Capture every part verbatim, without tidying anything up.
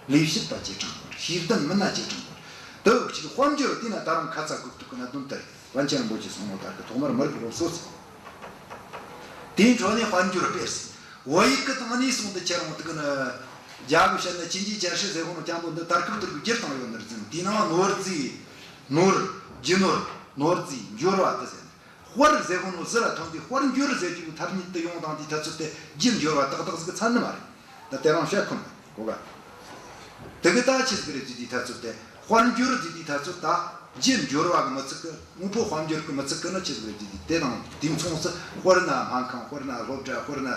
ལས་བྱེད་པ་ཇེ་དྲང་པོ་རེད། ཤེས་ལྡན་མི་སྣ་ཇེ་དྲང་པོ་རེད། དེ་གཅིག་དཔལ་འབྱོར་དེ་ན་ད་རུང་ཁ་ཚ་དགོས་གཏུགས་གི་གནད་དོན་དེ་རེད། པཎ་ཆེན་རིན་པོ་ཆེས་གསུངས་ནོ་ལྟར་གི་ཐོག་མར་མི་རིགས་སློབ་གསོ་ཟེར། དེའི་འཕྲོ་ནས་དཔལ་འབྱོར་སྤེལ་ཟེར། བོད་ཡིག་གི་སྟེང་ནས་གསུངས་ཏེ་ཁྱེད་རང་དེ་གི་ནི་རྒྱ་གི་བཤད་ན་经济建设ཟེར་གོ་ནོ་རྐྱང་པོ་འདི་དར་ཁུབ་དར་གི་བསྒྱུར་བཏང་ཡོད་ནི་རེད་ཟེར། དེའི་ནང་ནོར་རྫས། ནོར། རྒྱུ་ནོར། ནོར་རྫས། འབྱོར་བ་དེ་ཟེར་ནི། དཔལ་ཟེར་གོ་ནོ་ཟུར་ལ་ཐོན་དུས་དཔལ་འབྱོར་ཟེར་རྒྱུ་ཐ་སྙད་དུ་ཡོང་དང་དེའི་ཐ་ཚུལ་དེ་རྒྱུ་འབྱོར་བ་ཏག་ཏག་ཟིག་ཚང་ནི་མ་རེད། ད་དེ་རང་བཤད་ཁོམ་གོ་ག་དེ་གི་ད་ཆི་ཟིག་རེད་ཟེར་དུས་ཐ་ཚུལ་དེ། དཔལ་འབྱོར་ཟེར་དུས་ཐ་ཚུལ་ད་རྒྱུ་འབྱོར་བ་གི་མི་ཚིག་གི། དངོས་པོ་དཔལ་འབྱོར་གི་མི་ཚིག་གི་ནི་ཆི་ཟིག་རེད་ཟེར་དུས་དེ་དང་དུས་མཚུངས་སུ་དཔེར་ན་སྨན་ཁང་། དཔེར་ན་སློབ་གྲྭ། དཔེར་ན་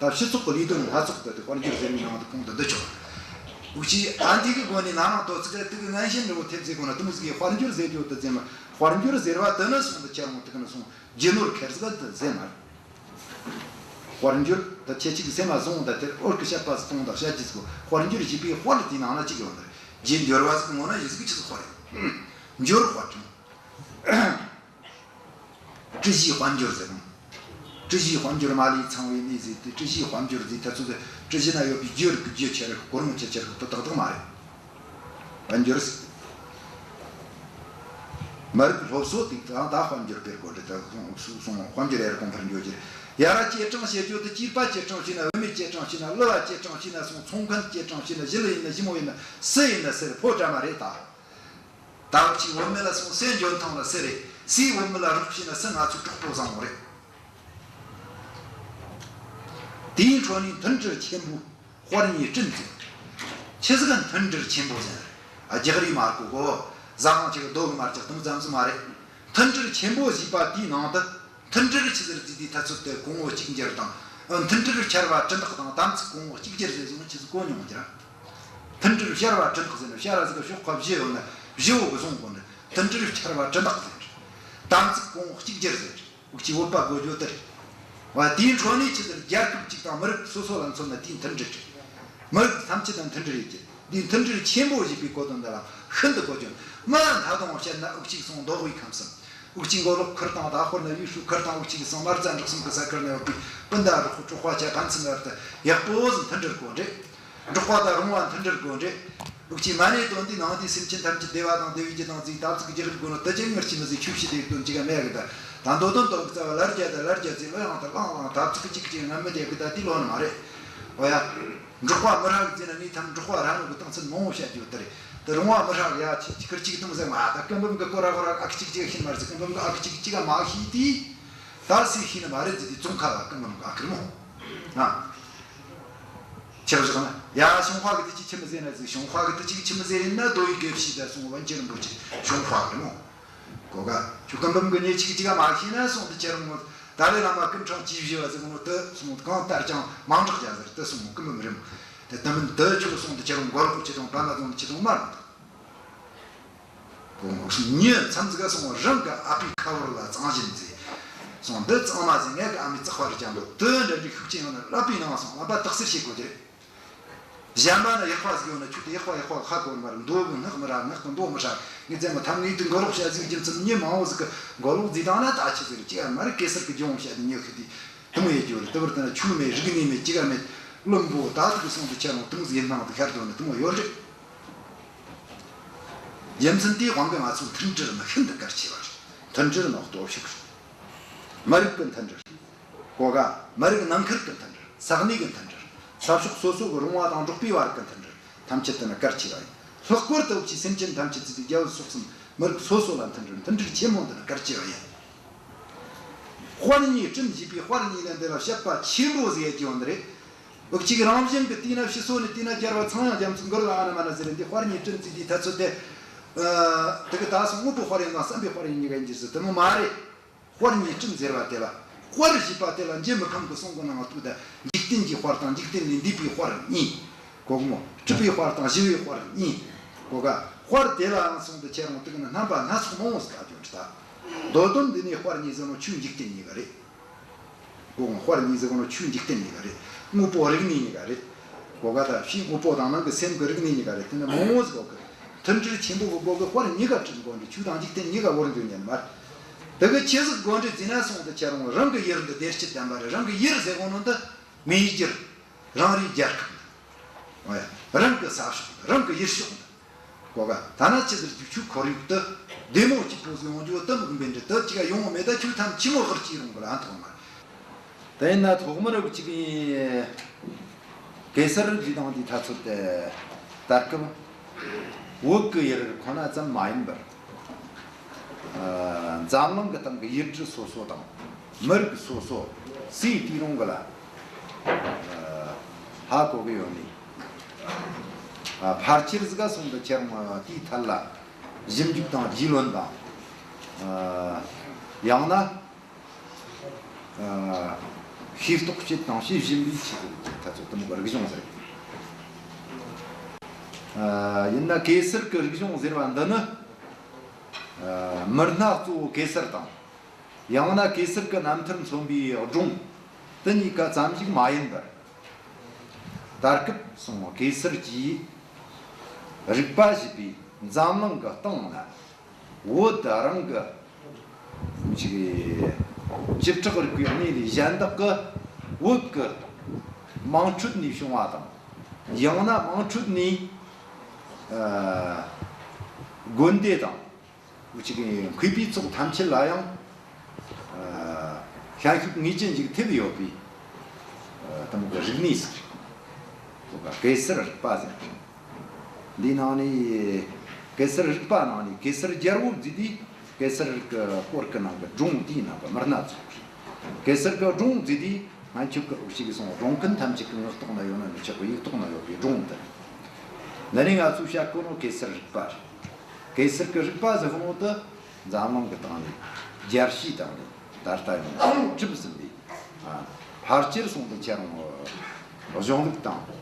ད་སྤྱི་ཚོགས་གི་ལས་དོན་སྣ་ཚོགས་དེ་དེ་དཔལ་འབྱོར་ཟེར་བའི་ནང་དུ་ཁོང་དུ་འདུ་ཆོག་འུ་ཅི་ཨ་འདི་གི་སྒོ་ནས་ན་རང་དོ་ཚིག་གི་དེ་གི་ངན་ཞེན་འདྲ་བོ་ཐེབས་ཟེར་གོ་ན། དེ་མོ་ཟིག་གི་དཔལ་འབྱོར་ཟེར་རྒྱུ་དེ་ཟེར་མ། དཔལ་འབྱོར་ཟེར་བ་དེ་ནི་སོང་དུ་ཁྱེད་རང་དེ་གི་ནི་སོང་རྒྱུ་ནོར་ཁེར་ཟིག་དེ་ཟེར་མ་རེད། དཔལ་འབྱོར་ད་ཁྱེད་ཅིག་སེམས་ལ་བཟུང་ད་དེར་འོར་གི་བཤད་པ་གཏོང་ད་བཤད་རྒྱུ་ཟིག་གོ། དཔལ་འབྱོར་ཞེས་པའི་དཔལ་དེའི་ནང་ན་ཅིག་ཡོད་ནི་རེད། རྒྱུ་འབྱོར་བ་ཟིག་ངོ་ན་ཡི་ཟིག་ཆི་ཟིག་དཔལ་རེད། འབྱོར་དཔལ་ཀྲུང་། ཀྲི་ཞིའི་དཔལ་འབྱོར་ཟེར་ནོ། ཀྲི་ཞིའི་དཔལ་འབྱོར་མ་ལུས་ཚང་བའི་གནས་ཟེར་དུས། ཀྲི་ཞིའི་དཔལ་འབྱོར་ཟེར་ཐ་ཚུལ་དེ་ཀྲི་ཞི་ན་ཡོད་པའི་རྒྱུ་རིགས་ཀྱི་རྒྱུ་ཆེ་རིགས། གོར་མོ་ཆེ་ཆེ་རིགས་དེ་ཏག་ཏག་མ་རེད། དཔལ་འབྱོར་ཟེར། མི་རིགས་སློབ་གསོ་དེ་དང་ད་དཔལ་འབྱོར་སྤེལ་དགོས་རེད། ད་སོང་སོང་དཔལ་འབྱོར་ཡར་གོང་འཕེལ་འགྱོ་རྒྱུ་རེད། ཡ་ར་སྐྱེད་སྲིང་བྱེད་རྒྱུ་དེ་སྐྱེས་པ་སྐྱེད་སྲིང་བྱས་ན། བུད་མེད་སྐྱེད་སྲིང་བྱས་ན། གླུ་བ་སྐྱེད་སྲིང་བྱས་ན། སོང་ཚོང་མཁན་སྐྱེད་སྲིང་བྱས་ན། ཞི་ལུ་ཡིན་ན་ཞི་མོ་ཡིན་ན་སུ་ཡིན་ན་སུ་རེད། ཕོ་བྲང་མ་རེད་ད། ད་ཅིག་བུད་མེད་ལ་སོང་སེམས་འཇོན་ཐང་ལ་སུ་རེད། སུས་བུད་མེད་ལ་རོགས་བྱས་ན་སུ་ང་ཚོའི་གྲོགས་པོ་བཟང་བོ་རེད། དེའི་འཕྲོ་ནས་མཐུན་སྒྲིལ་ཆེན་པོ། དཔལ་གཉིས་སྤྲིན་ཟེར། ཆི་ཟིག་ག་མཐུན་སྒྲིལ་ཆེན་པོ་ཟེར། རྒྱག་རེས་མ་རྒྱག་གོ། ཟ་ཁང་ཅིག་གི་རྡོ་གི་མར་རྒྱག་དུམ་ཙམ་ཟིག་མ་རེད། མཐུན་སྒྲིལ་ཆེན་པོ་ཞེས་པ་དེའི་ནང་དུ། མཐུན་སྒྲིལ་ཆི་ཟིག་རེད་ཟེར་དུས་ཐ་ཚུལ་དེ་གོང་བུ་གཅིག་གྱུར་དང་། ཨ། མཐུན་སྒྲིལ་ཕྱར་བ་གྲུ་འདེགས་དང་། དམ་ཚིག་གོང་བུ་གཅིག་གྱུར་ཟེར་སོང་ཆི་ཟིག་གོ་མྱོང་རྒྱུ་ར། མཐུན་སྒྲིལ་ཕྱར་བ་གྲུ་འདེགས་ཟེར་ན། ཕྱར་བ་ཟིག་གི་ཤོག་ཁ་བཞི་ཡོད་ན་བཞི་བོ་གི་བཟུང་དགོས་ནི། མཐུན་སྒྲིལ་ཕྱར་བ་གྲུ་འདེགས་ཟེར། དམ་ཚིག་གོང་བུ་གཅིག་གྱུར་ཟེར། འུ་ཅི་བོད་པ་གོ་རྒྱུ་དེ་རེད། བ་དེའི་འཕྲོ་ནས་ཆི་ཟེར། རྒྱལ་ཁབ་ཅིག་དང་མི་རིགས་སོ་སོ་ལ་མཚོན་ན་དེའི་མཐུན་སྒྲིལ་རེད། མི་རིགས་ཐམས་ཅད་དང་མཐུན་སྒྲིལ་ཡོད་རྒྱུ། འདིའི་མཐུན་སྒྲིལ་ཆེན་པོ་ཞེས་པའི་གོ་དོན་འདི་ལ་ཤིན་ཏུ་གོ་རྒྱུ། མ་མཐའ་དང་བཤད་ན་འུ་ཅི་སོང་མདོ་དབུས་ཁམས་གསུམ། འུ་ཅི་མགོ་ལོག་ཁུལ་དང་། ད་དཔེར་ན་ཡུལ་ཤུལ་ཁུལ་དང་། འུ་ཅི་གི་སོང་མ་རྩ་འབྲོག་གསུམ་གི་ས་ཁུལ་ན་ཡོད་པའི་སྤུན་ཟླ་རོགས་པ་གྲོགས་པ་ཆ་ཕན་ཚུན་བར་དུ་ཡག་པོ་ཟིག་མཐུན་སྒྲིལ་དགོས་རེད། འབྲོག་པ་དང་རོང་བ་མཐུན་སྒྲིལ་དགོས་རེད། འུ་ཅི་མ་ཎི་བཏོན་དུས་ནང་དུ་སེམས་ཅན་ཐམས་ཅད་བདེ་བ་དང་བདེ་བའི་རྒྱུ་དང་ཟེར། དམ་ཚིག་གི་རྒྱུ་རེད་དགོས་ནོ་དེ་ཅི་ངར་ཅི་མི་ཟེར། ཆོས་བཤད་དེ་དོན་ཅི་ག་མེད་གི། ད་ད་མདོ་དོན་དོན་གི་རྩ་བ་ལར་རྒྱ་དང་ལར་རྒྱ་ཟེར། ལོ་ཡང་དུ་བླང་བླང་། དམ་ཚིག་གི་གཅིག་གཅིག་ངམ་མི་དེ་གི་ད་དེ་ལོ་ནི་མ་རེད། འོ་ཡ། འབྲོག་པ་མི་རག་ཟེར་ན་ངས་ཐམ་འབྲོག་པ་རག་ནོ་གི་སྟངས་ཚུལ་མང་བོ་བཤད་རྒྱུ་དེ་རེད། དེ་རོང་བ་མི་རག་ཡ་ཆི་ཆི་ཁར་ཅིག་དང་ཟེར་མ། ད་སྐུ་འབུམ་གི་སྐོར་ར་ཁོ་ར་ཨ་ཁི་ཅིག་ཅིག་ཤེས་མ་རེད་ཟེར། སྐུ་འབུམ་གི་ཨ་ཁི་ཅིག་ཅིག་ག་མ་ཤེས་དུས། ད་སུས་ཤེས་ནི་མ་རེད་ཟེར་དུས་ཙོང་ཁ་ལ་སྐུ་འབུམ་གི་ཨ་ཁིར་མོ། ཨ། ཆི་རེད་ཟེར་ན། ཡ་ཞུང་ཧྭ་གི་དེ་ཅི་ཆི་མི་ཟེར་ན་ཟེར། ཞུང་ཧྭ་གི་དེ་ཅི་ཆི་མི་ཟེར་ན། མདོ་ཡི་དགེ་བཤེས་ད་སོང་པཎ་ཆེན་རིན་པོ་ཆེ་ཞུང་ཧྭ་གི་མོ། གོ་ག་ཆུ་སྐུ་འབུམ་གི་ཉེ་ཆིག་ཅིག་ག་མ་ཤེས་ན་སོང་དུ་ཁྱེད་རང་ངོ་། ཏཱ་ལའི་བླ་མ་སྐུ་ཕྲེང་བཅུ་བཞི་བ་ཟེར་གོ་ནོ་དེ་སོང་གང་ལྟར་ཀྱང་མང་དྲགས་རྒྱ་ཟེར་དེ་སོང་སྐུ་འབུམ་རེད་མོ། དེ་དུ་མིན་དེ་ཆུ་སོང་དུ་ཁྱེད་རང་མགོ་ལོག་ཆེ་དང་བྲན་ལ་བཟུང་ཆེ་དང་མ་རུང་། གོ་ངོ་ཉེ་མཚམས་ཟིག་ག་སོང་རང་གི་ཨ་ཕའི་ཁ་བོར་ལ་གཙང་བཞིན་ཟེར། སོང་འདི་གཙང་མ་ཟེར། ངས་གི་ཨ་མའི་བཙག་པ་རེད་ཀྱང་འདུག་དེ་འདྲ་འདྲའི་ཤུགས་ཆེན་ཡོང་ན་བསླབ་པའི་ནང་སོང་བསླབ་པ་དག་སེལ་བྱེད་དགོས་ཀྱི་རེད། གཞན་པ་ན་ཡག་པ་ཟིག་ཡོད་ན་ཁྱོད་དེ་ཡག་པ་ཡག་པ་ཧ་གོ་མ་རེད། མདོ་གི་སྔགས་མི་ར་སྔགས་གི་མདོ་མི་ར། ངས་བཙལ་མ་ཐམ་ངས་དེ་མགོ་ལོག་བཤད་ཟིག་རྒྱུ་མཚན་མྱི་མང་བོ་ཟིག་གི་མགོ་ལོག་ཟིག་དང་ན་ད་ཆི་ཟིག་རེད། ཅི་ཡང་མ་རེད། གེ་སར་གི་ལྗོན་བཤད་དེ་མྱི་ཤི་དེ་དེ་མོ་ཡེ་རྒྱུ་རེད། དེ་བར་དུ་ན་ཆོས་མེད་རིག་གནས་མེད་ཅི་ག་མེད། བླུན་པོ་ད་དེ་གི་སོང་དུ་ཁྱེད་རང་དེ་མོ་ཟིག་ཡིན་སྣང་དེ་ཤར་དོན་ནི་དེ་མོ་ཡོད་རེད། རྒྱུ་མཚན་དེའི་དབང་གིས་ང་ཚོ་མཐུན་སྒྲིལ་ནི་ཤིན་ཏུ་གལ་ཆེ་བ་རེད། མཐུན་སྒྲིལ་ནི་སྟོབས་ཤུགས་རེད། མི་རིགས་ཀྱི་མཐུན་སྒྲིལ། གོ་ག་མི་རིགས་ནང་ཁུལ་གྱི་མཐུན་སྒྲིལ། ས་གནས་ཀྱི་མཐུན་སྒྲིལ། ས་ཕྱོགས་སོ་སོ་གི་རོང་བ་དང་འབྲོག་པའི་བར་གྱི་མཐུན་སྒྲིལ། ཐམས་ཅད་དེ་ནི་གལ་ཆེ་བ་ཡིན། ལྷག་པར་དུ་འུ་ཅི་སེམས་ཅན་ཐམས་ཅད་ཟེར་དུས་རྒྱ་བོད་སོག་གསུམ་མི་རིགས་སོ་སོ་ལ་མཐུན་སྒྲིལ། མཐུན་སྒྲིལ་ཆེན་མོ་འདི་ནི་གལ་ཆེ་བ་ཡིན། དཔལ་གཉིས་སྤྲིན་ཞེས་པའི་དཔལ་གཉིས་ལ་འདི་ལ་བཤད་པ་ཆེན་པོ་ཟེར་ཡ་ཅིག་ཡོད་ནི་རེད། འུ་ཅི་གི་རང་བཞིན་གྱི་དེས་ན་ཕྱི་སོ་ནས་བལྟས་ན་རྒྱལ་བ་ཚངས་དབྱངས་རྒྱ་མཚོ་མགུར་ལ་ཨ་ན་མ་ན་ཟེར་རེད། འདི་དཔལ་གཉིས་སྤྲིན་ཟེར་དུས་ཐ་ཚོད་དེ། ཨ། དེ་གི་ད་སོང་དངོས་པོའི་དཔལ་ཡོན་དང་བསམ་པའི་དཔལ་ཡོན་གཉིས་ཀ་ཡིན་གྱི་ཟེར་དེ་མོ་མ་རེད། དཔལ་གཉིས་སྤྲིན་ཟེར་བ་དེ་ལ། དཔལ་ཞེས་པ་དེ་ལ་འཇུ་མི་ཁོམ་གི་གསུང་གི་ནང་ལ་ཐུག་ད། འཇིག་རྟེན་གྱི་དཔལ་དང་འཇིག་རྟེན་ལས་འདས་པའི་དཔལ་གཉིས། གོ་གི་མོ། སྲིད་པའི་དཔལ་དང་ཞི་བའི་དཔལ་གཉིས། གོ་ག་དཔལ་དེ་ལའང་སོང་དུ་ཁྱེད་རང་དུ་གི་ནི་རྣམ་པ་སྣ་ཚོགས་མང་བོ་ཟིག་ད་སྐྱོན་ཁྲི་ད། མདོ་དོན་འདི་ནས་དཔལ་གཉིས་ཟེར་ནོ་ཆོས་འཇིག་རྟེན་གཉིས་ཀ་རེད། གོ་གི་དཔལ་གཉིས་ཟེར་གོ་ནོ་ཆོས་འཇིག་རྟེན་གཉིས་ཀ་རེད། དངོས་པོ་རིག་གནས་གཉིས་ཀ་རེད། གོ་ག་ད་ཕྱིའི་དངོས་པོ་དང་ནང་གི་སེམས་ཀྱི་རིག་གནས་གཉིས་ཀ་རེད། དེ་ནི་མང་བོ་ཟིག་གོ་གི། མཐུན་སྒྲིལ་ཆེན་པོ་གི་སྒོ་གི་དཔལ་གཉིས་ཀ་སྒྲིལ་དགོས་འདྲ། ཆོས་དང་འཇིག་རྟེན་གཉིས་ཀ་བོར་འདུག་ཉན་མ་རེད། དེ་གི་ཆི་ཟིག་དགོས་འདྲ་ཟེར་ན་སོང་དུ་ཁྱེད་རང་རང་གི་ཡུལ་འདི་བདེ་སྐྱིད་ལྡན་པ་རེད། རང་གི་ཡུལ་ཟེར་གོ་ནོ་འདི་མིའི་རྒྱུད། རང་རེའི་རྒྱལ་ཁབ། ཨོ་ཡ། རང་གི་ས་ཕྱོགས་འདི། རང་གི་ཡུལ་ཕྱོགས་འདི། གོ་ག་ད་ན་ཆི་ཟེར་རྒྱུ། ཁྱོད་ཁོར་ཡུག་ཏུ་བདེ་མོ་གཅིག་པོ་ཟིག་ཡོང་རྒྱུ་དེ་མིག་འབེན་འདྲི་དེ་གཅིག་ཡོང་མེད། ད་ཁྱོད་ཐམས་ཅད་མོ་ཧུར་གྱིས་རུང་གི་ལ་ཐོག་མར། དེ་ཡིན་ན་ཐོག་མར་གཅིག་ཡིན། གེ་སར་རིགས་དང་དེའི་ཐ་ཚོད་དེ། ད་སྐབས་བོད་ཀྱི་ཡུལ་ཁོ་ན་ཙམ་མ་ཡིན་པར། ཨ། འཛམ་གླིང་གི་སྟེང་གི་ཡུལ་གྲུ་སོ་སོ་དང་མི་རིགས་སོ་སོ་སུས་དེའི་རུང་གི་ལ། ཨ། ཧ་གོ་གི་ཡོད་ནི། ཨ། ཕལ་ཆེར་ཟིག་ག་སོང་དུ་ཁྱེར་འོང་དེའི་ཐད་ལ་ཞིབ་འཇུག་དང་རྒྱུས་ལོན་དང་། ཨ། ཡང་ན། ཨ། ཤེས་རྟོགས་བྱེད་དང་བྱེད་བཞིན་པའི་ཆེད་དུ་ད་ཚོད་དུ་མོ་གི་རིག་གཞུང་ཟེར། ཨ། ཡིན་ན་གེ་སར་གི་རིག་གཞུང་ཟེར་བ་འདི་ནི། ཨ། མི་སྣ་གཙོ་བོ་གེ་སར་དང་། ཡང་ན་གེ་སར་གི་རྣམ་ཐར་མཚོན་པའི་སྒྲུང་། དེ་གཉིས་ཀ་ཙམ་ཞིག་མ་ཡིན་པར། ད་སྐབས་སོང་གེ་སར་གྱིས་རིག་པ་ཞེས་པའི་འཛམ་གླིང་གི་སྟེང་ན། བོད་རང་གི་ཅིག་བྱེ་བྲག་རིག་པའི་གནས་ལས་གཞན་དག་གི་བོད་ཀྱི་དམངས་ཁྲོད་ནས་བྱུང་བ་དང་། ཡང་ན་དམངས་ཁྲོད་ནས། ཨ། དགོན་སྡེ་དང་ཅིག་མཁས་པའི་ཚོགས་ཐམས་ཅད་ལ་ཡང་། ཨ། ཤན་ཤུགས་ངེས་ཅན་ཞིག་ཐེབས་ཡོད་པའི། ཨ། དེ་མོ་གི་རིག་གནས་ཟིག་རེད། གེ་སར་རིག་པ་ཟེར། འདིའི་ནང་ནས་གེ་སར་རིག་པ་ནང་ནས་གེ་སར་རྒྱལ་པོ་བརྩིས་ཏེ། གེ་སར་གི་སྐོར་གི་ནང་གི་སྒྲུང་དེའི་ནང་གི་མི་སྣ་ཚོ་རེད། གེ་སར་གི་སྒྲུང་བརྩིས་ཏེ། ང་ཆོ་གི་འུ་ཅག་གི་སོང་སྒྲུང་མཁན་ཐམས་ཅད་ཀྱི་ངག་ཐོག་ན་ཡོད་ན་མི་ཆོག་གི་ཡིག་ཐོག་ན་ཡོད་པའི་སྒྲུང་དེ་རེད། འདི་ནས་ང་ཚོས་བཤད་གོ་ནོ་གེ་སར་རིག་པ་རེད། གེ་སར་གི་རིག་པ་ཟེར་གོ་ནོ་དེ་འཛམ་གླིང་གི་སྟེང་ནས་རྒྱལ་སྤྱིའི་སྟེང་ནས་ད་ལྟ་ཡང་གྲུབ་ཟིན་པའི། ཨ། ཕལ་ཆེར་སོང་དུ་ཁྱེར་འོང་གཞུང་ལུགས་དང་།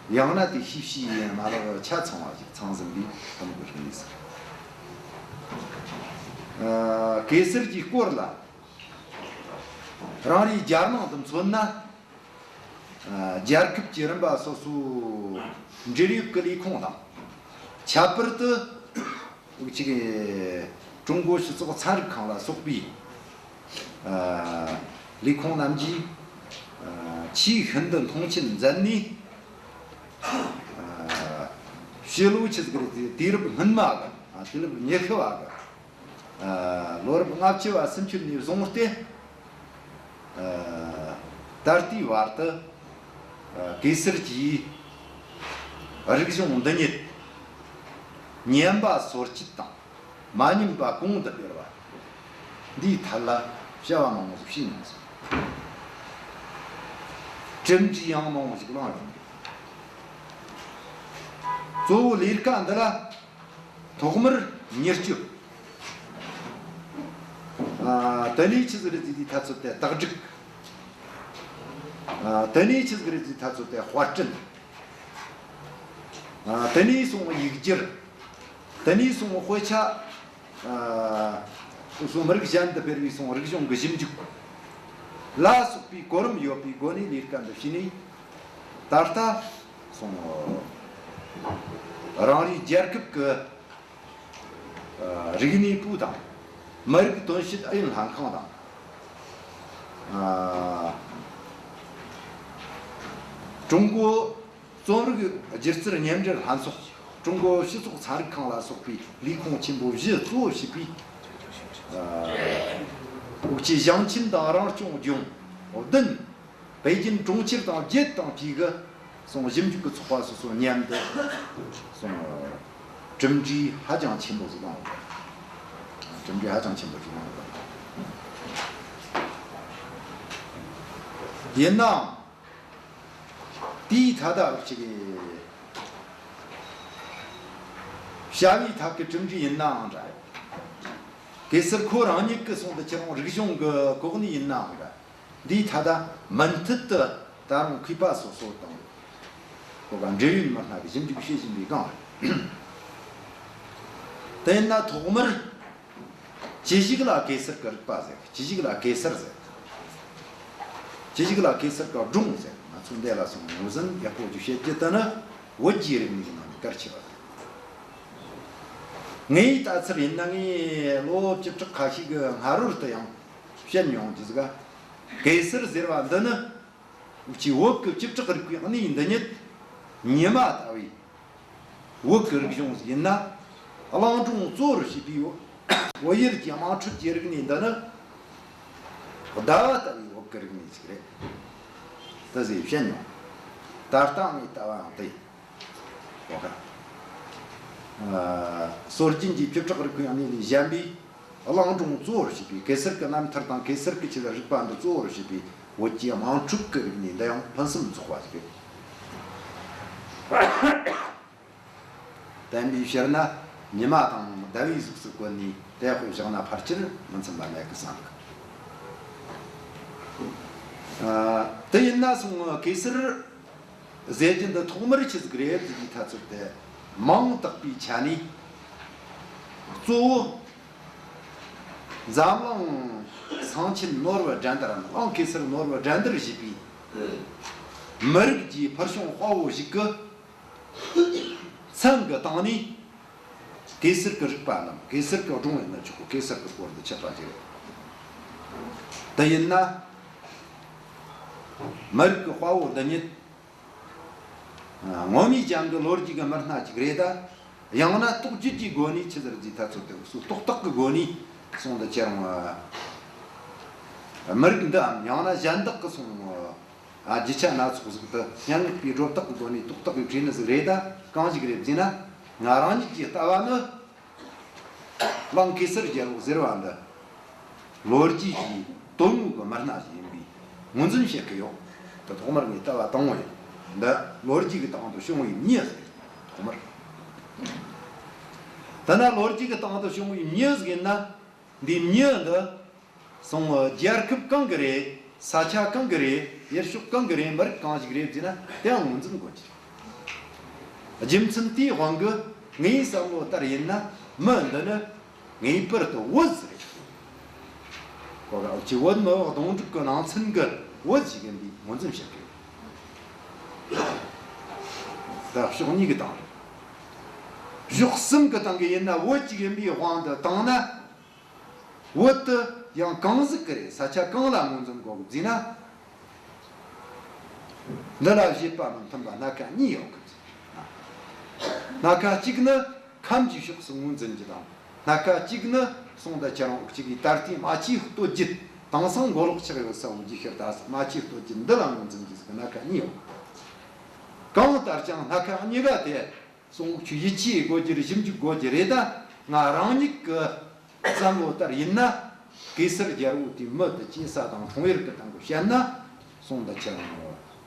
ཡང་ན་དེ་ཤེས་བྱའི་ཡན་མ་ལག་ཆ་ཚང་བ་ཞིག་ཚང་ཟིན་པའི་དེ་མོ་གི་རིག་གནས་ཟིག་ཨ། གེ་སར་གྱི་སྐོར་ལ་རང་རེའི་རྒྱལ་ནང་དུ་མཚོན་ན། ཨ། རྒྱལ་ཁབ་ཀྱི་རིམ་པ་སོ་སོའི་འབྲེལ་ཡོད་ཀྱི་ལས་ཁུངས་དང་། ཁྱད་པར་དུ་ཅིག་ཀྲུང་གོ་སྤྱི་ཚོགས་ཚན་རིག་ཁང་ལ་སོགས་པའི། ཨ། ལས་ཁུངས་རྣམས་ཀྱིས། ཨ། ཆེས་ཤིན་ཏུ་མཐོང་ཆེན་མཛད་ནས། ཨ། ཕྱི་ལོ་ཆི་ཟིག་རེད་ཟེར། དུས་རབས་སྔོན་མ་གི། ཨ། དུས་རབས་ཉི་ཤུ་བ་གི། ཨ། ལོ་རབས་ལྔ་བཅུ་བ་ཚུན་ཆོད་ནས་བཟུང་སྟེ། ཨ། ད་ལྟའི་བར་དུ། ཨ། གེ་སར་གྱི་རིག་གཞུང་འདི་ཉིད་ཉམས་པ་སོར་ཆུད་དང་མ་ཉམས་པ་གོང་དུ་སྤེལ་བ། འདིའི་ཐད་ལ་བྱ་བ་མང་པོ་ཞིག་བྱས་མྱོང་ཟིག་གྲུབ་འབྲས་ཡང་མང་པོ་ཞིག་བླངས་ཡོང་གི། གཙོ་བོ་ལས་ཀ་འདི་ལ། ཐོག་མར་མྱུར་སྐྱོབ། ཨ། དེ་ནས་ཆི་ཟིག་རེད་ཟེར་དུས་ད་ཚོད་དེ་དག་སྒྲིག་ཨ། དེ་ནས་ཆི་ཟིག་རེད་ཟེར་དུས་ད་ཚོད་དེ་དཔར་སྐྲུན། ཨ། དེ་ནས་སོང་ཡིག་སྒྱུར། དེ་ནས་སོང་དཔེ་ཆ། ཨ། སོ་སོ་མི་རིགས་གཞན་དུ་སྤེལ་བའི་སོང་རིག་གཞུང་གི་ཞིབ་འཇུག་ལ་སོགས་པའི་གོ་རིམ་ཡོད་པའི་སྒོ་ནས་ལས་ཀ་འདི་བྱས་ནས། ད་ལྟ་སོང་རང་རེའི་རྒྱལ་ཁབ་ཀྱི། ཨ། རིག་གནས་པུའུ་དང་། མི་རིགས་དོན་བྱེད་ཨུ་ཡོན་ལྷན་ཁང་དང་། ཨ། ཀྲུང་གོ་རྩོམ་རིག་སྒྱུ་རྩལ་མཉམ་འབྲེལ་ལྷན་ཚོགས། ཀྲུང་གོ་སྤྱི་ཚོགས་ཚན་རིག་ཁང་ལ་སོགས་པའི་ལས་ཁུངས་ཆེན་པོ་བཞི་གཙོ་བོ་བྱས་པའི། ཨ། འུ་ཅག་ཞིང་ཆེན་དང་རང་སྐྱོང་ལྗོངས་བདུན། པེ་ཅིན་གྲོང་ཁྱེར་དང་བརྒྱད་དང་བཅས་ཀྱི་སོང་ཞིབ་འཇུག་གི་ཚོགས་པ་སོ་སོ་མཉམ་དུ་སོང་གྲུབ་འབྲས་ཧ་ཅང་ཆེན་པོ་ཞིག་བླངས་ཡོད། གྲུབ་འབྲས་ཧ་ཅང་ཆེན་པོ་ཞིག་བླངས་ཡོད། ཡིན་ནའང་དེའི་ཐད་ད་ཅིག་བྱ་བའི་ཐད་ཀྱི་གྲུབ་འབྲས་ཡིན་ནའང་འདྲ། གེ་སར་ཁོ་རང་ཉིད་ཀྱི་སོང་དུ་ཁྱེད་རང་རིག་གཞུང་གི་གོ་གནས་ཡིན་ནའང་འདྲ། འདིའི་ཐད་ད་མུ་མཐུད་དུ་ད་རུང་མཁས་པ་སོ་སོ་དང་། ཁོ་ག་འབྲེལ་ཡོད་མི་སྣ་གིས་ཞིབ་འཇུག་བྱེད་བཞིན་པའི་སྒང་རེད། དེ་ཡིན་ན་ཐོག་མར་ཅི་ཞིག་ལ་གེ་སར་གྱི་རིག་པ་ཟེར། ཅི་ཞིག་ལ་གེ་སར་ཟེར། ཅི་ཞིག་ལ་གེ་སར་གྱི་སྒྲུང་ཟེར། ང་ཚོ་འདི་ལ་སོང་ངོས་ཟིན་ཡག་པོ་ཅིག་བྱེད་རྒྱུ་དེ་ནི་བོད་ཀྱི་རིག་གནས་ཀྱི་ནང་ནས་གལ་ཆེ་བ་རེད། ངའི་ལྟ་ཚུལ་ཡིན་ན། ངས་ལོ་བཅུ་ཕྲག་ཁ་ཤས་ཀྱི་སྔ་རོལ་དུ་ཡང་བཤད་མྱོང་རྒྱུ་ཟིག་ག་གེ་སར་ཟེར་བ་འདི་ནི། འུ་ཅག་བོད་ཀྱི་བཅུ་ཕྲག་རིག་པའི་གནས་འདི་ཉིད། ཉི་མ་ལྟ་བུའི་བོད་ཀྱི་རིག་གཞུང་ཡིན་ན། གླིང་སྒྲུང་གཙོ་བོར་བྱས་པའི་བོད་ཡུལ་གྱི་དམངས་ཁྲོད་ཀྱི་རིག་གནས་འདི་ནི། ཟླ་བ་ལྟ་བུའི་བོད་ཀྱི་རིག་གནས་ཤིག་རེད། དེ་ཟེར་བཤད་མྱོང་། ད་ལྟ་ངས་ལྟ་བའང་དེ་ཡིན། ཨ། སྲོལ་རྒྱུན་གྱི་བྱེ་བྲག་རིག་པའི་གནས་ལས་གཞན་པའི་གླིང་སྒྲུང་གཙོ་བོར་བྱས་པའི་གེ་སར་གྱི་རྣམ་ཐར་དང་གེ་སར་གྱི་ཆེད་རིག་པ་འདི་གཙོ་བོར་བྱས་པའི་བོད་ཀྱི་དམངས་ཁྲོད་ཀྱི་རིག་གནས་འདི་ཡང་ཕུན་སུམ་ཚོགས་པ་ཞིག་རེད། བསྟན་པའི་ཕྱིར་ན་ཉི་མ་དང་ཟླ་བའི་གཟུགས་སུ་བཀོད་ནས་དེ་དཔེ་བཞག་ན་ཕལ་ཆེར་མི་འཚམ་པ་མེད་ཀི་བསམ་གི། ཨ། དེ་ཡིན་ན་སོང་གེ་སར་ཟེར་རྒྱུ་འདི་ཐོག་མར་ཆི་ཟིག་རེད་ཟེར་གྱི་ཐ་ཚོད་དེ། མིང་བཏགས་པའི་ཆ་ནས་གཙོ་བོ་འཛམ་གླིང་སེང་ཆེན་ནོར་བུ་དགྲ་འདུལ་རམ་གླིང་གེ་སར་ནོར་བུ་དགྲ་འདུལ་བཞེས་པའི་མི་རིགས་ཀྱི་ཕུལ་བྱུང་དཔའ་བོ་ཞིག་གི་མཚན་གྱི་སྟེང་ནས་གེ་སར་གྱི་རིག་པ་རྣམས། གེ་སར་གྱི་སྒྲུང་ཡིན་ན་ཆོག་གི། གེ་སར་གྱི་སྐོར་དུ་ཆད་པ་ཞིག་རེད། དེ་ཡིན་ན་མི་རིགས་ཀྱི་དཔའ་བོ་འདི་ཉིད། ཨ། ངོ་མས་ཀྱང་གི་ལོ་རྒྱུས་ཀྱི་མི་སྣ་ཅིག་རེད། ད་ཡང་ན་རྟོགས་བརྗོད་ཀྱི་སྒོ་ནས་ཆི་ཟེར་ཟིག་ཐ་ཚོད་དེ་སོ་རྟོགས་བཏགས་ཀྱི་སྒོ་ནས་སོང་དུ་ཁྱེར་འོང་། ཨ། མི་རིགས་འདིའམ་ཡང་ན་གཞན་དག་གི་སོང་། ཨ། རྒྱུ་ཆ་སྣ་ཚོགས་ཟིག་ཏུ་སྙན་ངག་པའི་སྒྲོ་བཏགས་ཀྱི་སྒོ་ནས་རྟོགས་བཏགས་ཀྱི་བྲིས་ནི་ཟིག་རེད། ད་གང་ཞིག་རེད་ཟེར་ན། ང་རང་ཉིད་ཀྱི་ལྟ་བ་ནི། གླིང་གེ་སར་རྒྱལ་པོ་ཟེར་བ་འདི་ལོ་རྒྱུས་ཀྱི་དོན་དངོས་ཀྱི་མི་སྣ་ཞིག་ཡིན་པས་ངོས་འཛིན་བྱེད་ཀྱི་ཡོད། དེ་ཐོག་མར་ངས་ལྟ་བ་དང་པོ་ཡིན། འདི་ལོ་རྒྱུས་ཀྱི་སྟེང་དུ་བྱུང་བའི་མྱི་ཟེར། ཐོག་མར། དེ་ན་ལོ་རྒྱུས་ཀྱི་སྟེང་དུ་བྱུང་བའི་མྱི་ཟིག་ཡིན་ན། འདིའི་མྱི་འདི་སོང་རྒྱལ་ཁབ་གང་གི་རེད། ས་ཆ་གང་གི་རེད། ཡུལ་ཕྱོགས་གང་གི་རེད། མི་རིགས་གང་ཞིག་རེད་ཟེར་ན་དེའང་ངོས་འཛིན་དགོས་ཀྱི་རེད། རྒྱུ་མཚན་དེའི་དབང་གིས་ངའི་བསམ་བློ་ལྟར་ཡིན་ན་མི་འདི་ནི་ངེས་པར་དུ་བོད་ཟིག་རེད། གོ་ག་འུ་ཅི་བོད་མི་བག་གདོང་དྲུག་གི་ནང་ཚན་གི་བོད་ཞིག་ཡིན་པའི་ངོས་འཛིན་བྱེད་དགོས། ད་ཕྱོགས་གཉིས་ཀྱི་སྟེང་རེད། ཕྱོགས་གསུམ་གྱི་སྟེང་གི་ཡིན་ན་བོད་ཅིག་ཡིན་པའི་དབང་དུ་བཏང་ན། བོད་དུ་ཡང་གང་ཟིག་གི་རེད། ས་ཆ་གང་ལ་ངོས་འཛིན་དགོས་ཟེར་ན། འདི་ལ་བཞེད་པ་མི་མཐུན་པ་སྣ་ཁ་གཉིས་ཡོད་གི། སྣ་ཁ་གཅིག་ནི་ཁམས་ཀྱི་ཕྱོགས་སུ་ངོས་འཛིན་རྒྱུ་དང་། སྣ་ཁ་གཅིག་ནི་སོང་ད་ཁྱེད་རང་འུ་ཅག་གི་ད་ལྟའི་རྨ་ཆུའི་སྟོད་རྒྱུད། དེང་སང་མགོ་ལོག་ཆགས་ཡོད་ས་བོ་རྗེས་ཤུལ་ད་རྨ་ཆུའི་སྟོད་རྒྱུད་འདི་ལ་ངོས་འཛིན་རྒྱུ་ཟིག་སྣ་ཁ་གཉིས་ཡོད། གང་ལྟར་ཀྱང་སྣ་ཁ་གཉིས་ཀ་དེ། སོང་ཁྱོད་ཡིད་ཆེས་དགོས་རྒྱུ་རེད། ཞིབ་འཇུག་དགོས་རྒྱུ་རེད། ད་ང་རང་ཉིད་ཀྱི་བསམ་བློ་ལྟར་ཡིན་ན། གེ་སར་རྒྱལ་པོ་དེའི་མི་དེ་སྐྱེས་ས་དང་འཁྲུངས་ཡུལ་གྱི་སྟེང་གི་བཤད་ན། སོང་ད་ཁྱེད་རང་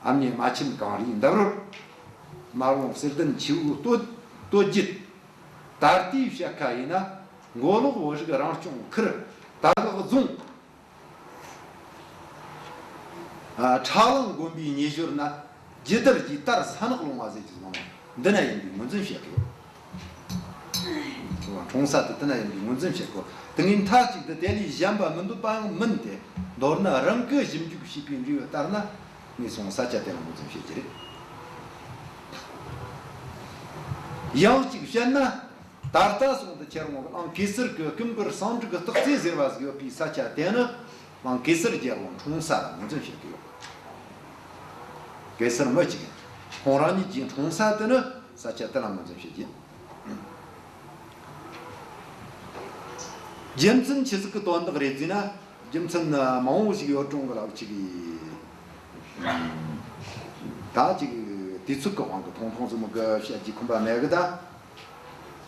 ཨ་མྱེས་རྨ་ཆེན་གངས་རིའི་འདབས་རོལ། དམར་ལུང་གསེར་ལྡན་ཆུ་བོའི་སྟོད་སྟོད་རྒྱུད། ད་ལྟའི་བཤད་ཁ་ཡིན་ན་མགོ་ལོག་བོད་རིགས་རང་སྐྱོང་ཁུལ་དྭགས་རྫོང་། ཨ། ཁྲ་གླིང་དགོན་པའི་ཉེ་ཞོར་ན་ཇི་ལྟར་གྱི་ལྟར་ས་ནག་ལུང་བ་ཟེར་གྱི་ནང་འདི་ན་ཡིན་པའི་ངོས་འཛིན་བྱེད་ཀྱི་ཡོད། འཁྲུངས་ས་དེ་དེ་ན་ཡིན་པའི་ངོས་འཛིན་བྱེད་དགོས། དེ་ངས་མཐའ་གཅིག་ཏུ་དེ་ལས་གཞན་པ་མི་འདོད་པའང་མིན་ཏེ། མདོར་ན་རང་གིས་ཞིབ་འཇུག་བྱས་པའི་འབྲས་བུ་ལྟར་ན་ངས་སོང་ས་ཆ་དེ་ལ་ངོས་འཛིན་བྱེད་ཀྱི་རེད། ཡང་གཅིག་བཤད་ན། ད་ལྟ་སོང་དུ་ཁྱེད་རང་གི་གླིང་གེ་སར་གྱི་སྐུ་འབུར་ཟངས་དྲུག་གི་སྟག་རྩེ་ཟེར་བ་ཟིག་ཡོད་པའི་ས་ཆ་དེ་ནི་གླིང་གེ་སར་རྒྱལ་པོ་འཁྲུངས་ས་ལ་ངོས་འཛིན་བྱེད་ཀྱི་ཡོད། གེ་སར་མི་གཅིག་ཁོང་རང་ཉིད་ཀྱི་འཁྲུངས་ས་དེ་ནི་ས་ཆ་དེ་ལ་ངོས་འཛིན་བྱེད་ཀྱི་ཡིན། རྒྱུ་མཚན་ཆི་ཟིག་གི་དོན་དག་རེད་ཟེར་ན། རྒྱུ་མཚན་མང་བོ་ཞིག་ཡོད་རུང་གི་ལ་ཅིག་གི། ད་ཅིག་དུས་ཚོད་ཀྱི་དབང་གིས་ཐུང་ཐུང་ཙམ་གི་བཤད་རྒྱུ་ཁོམ་པ་མེད་གི། ད་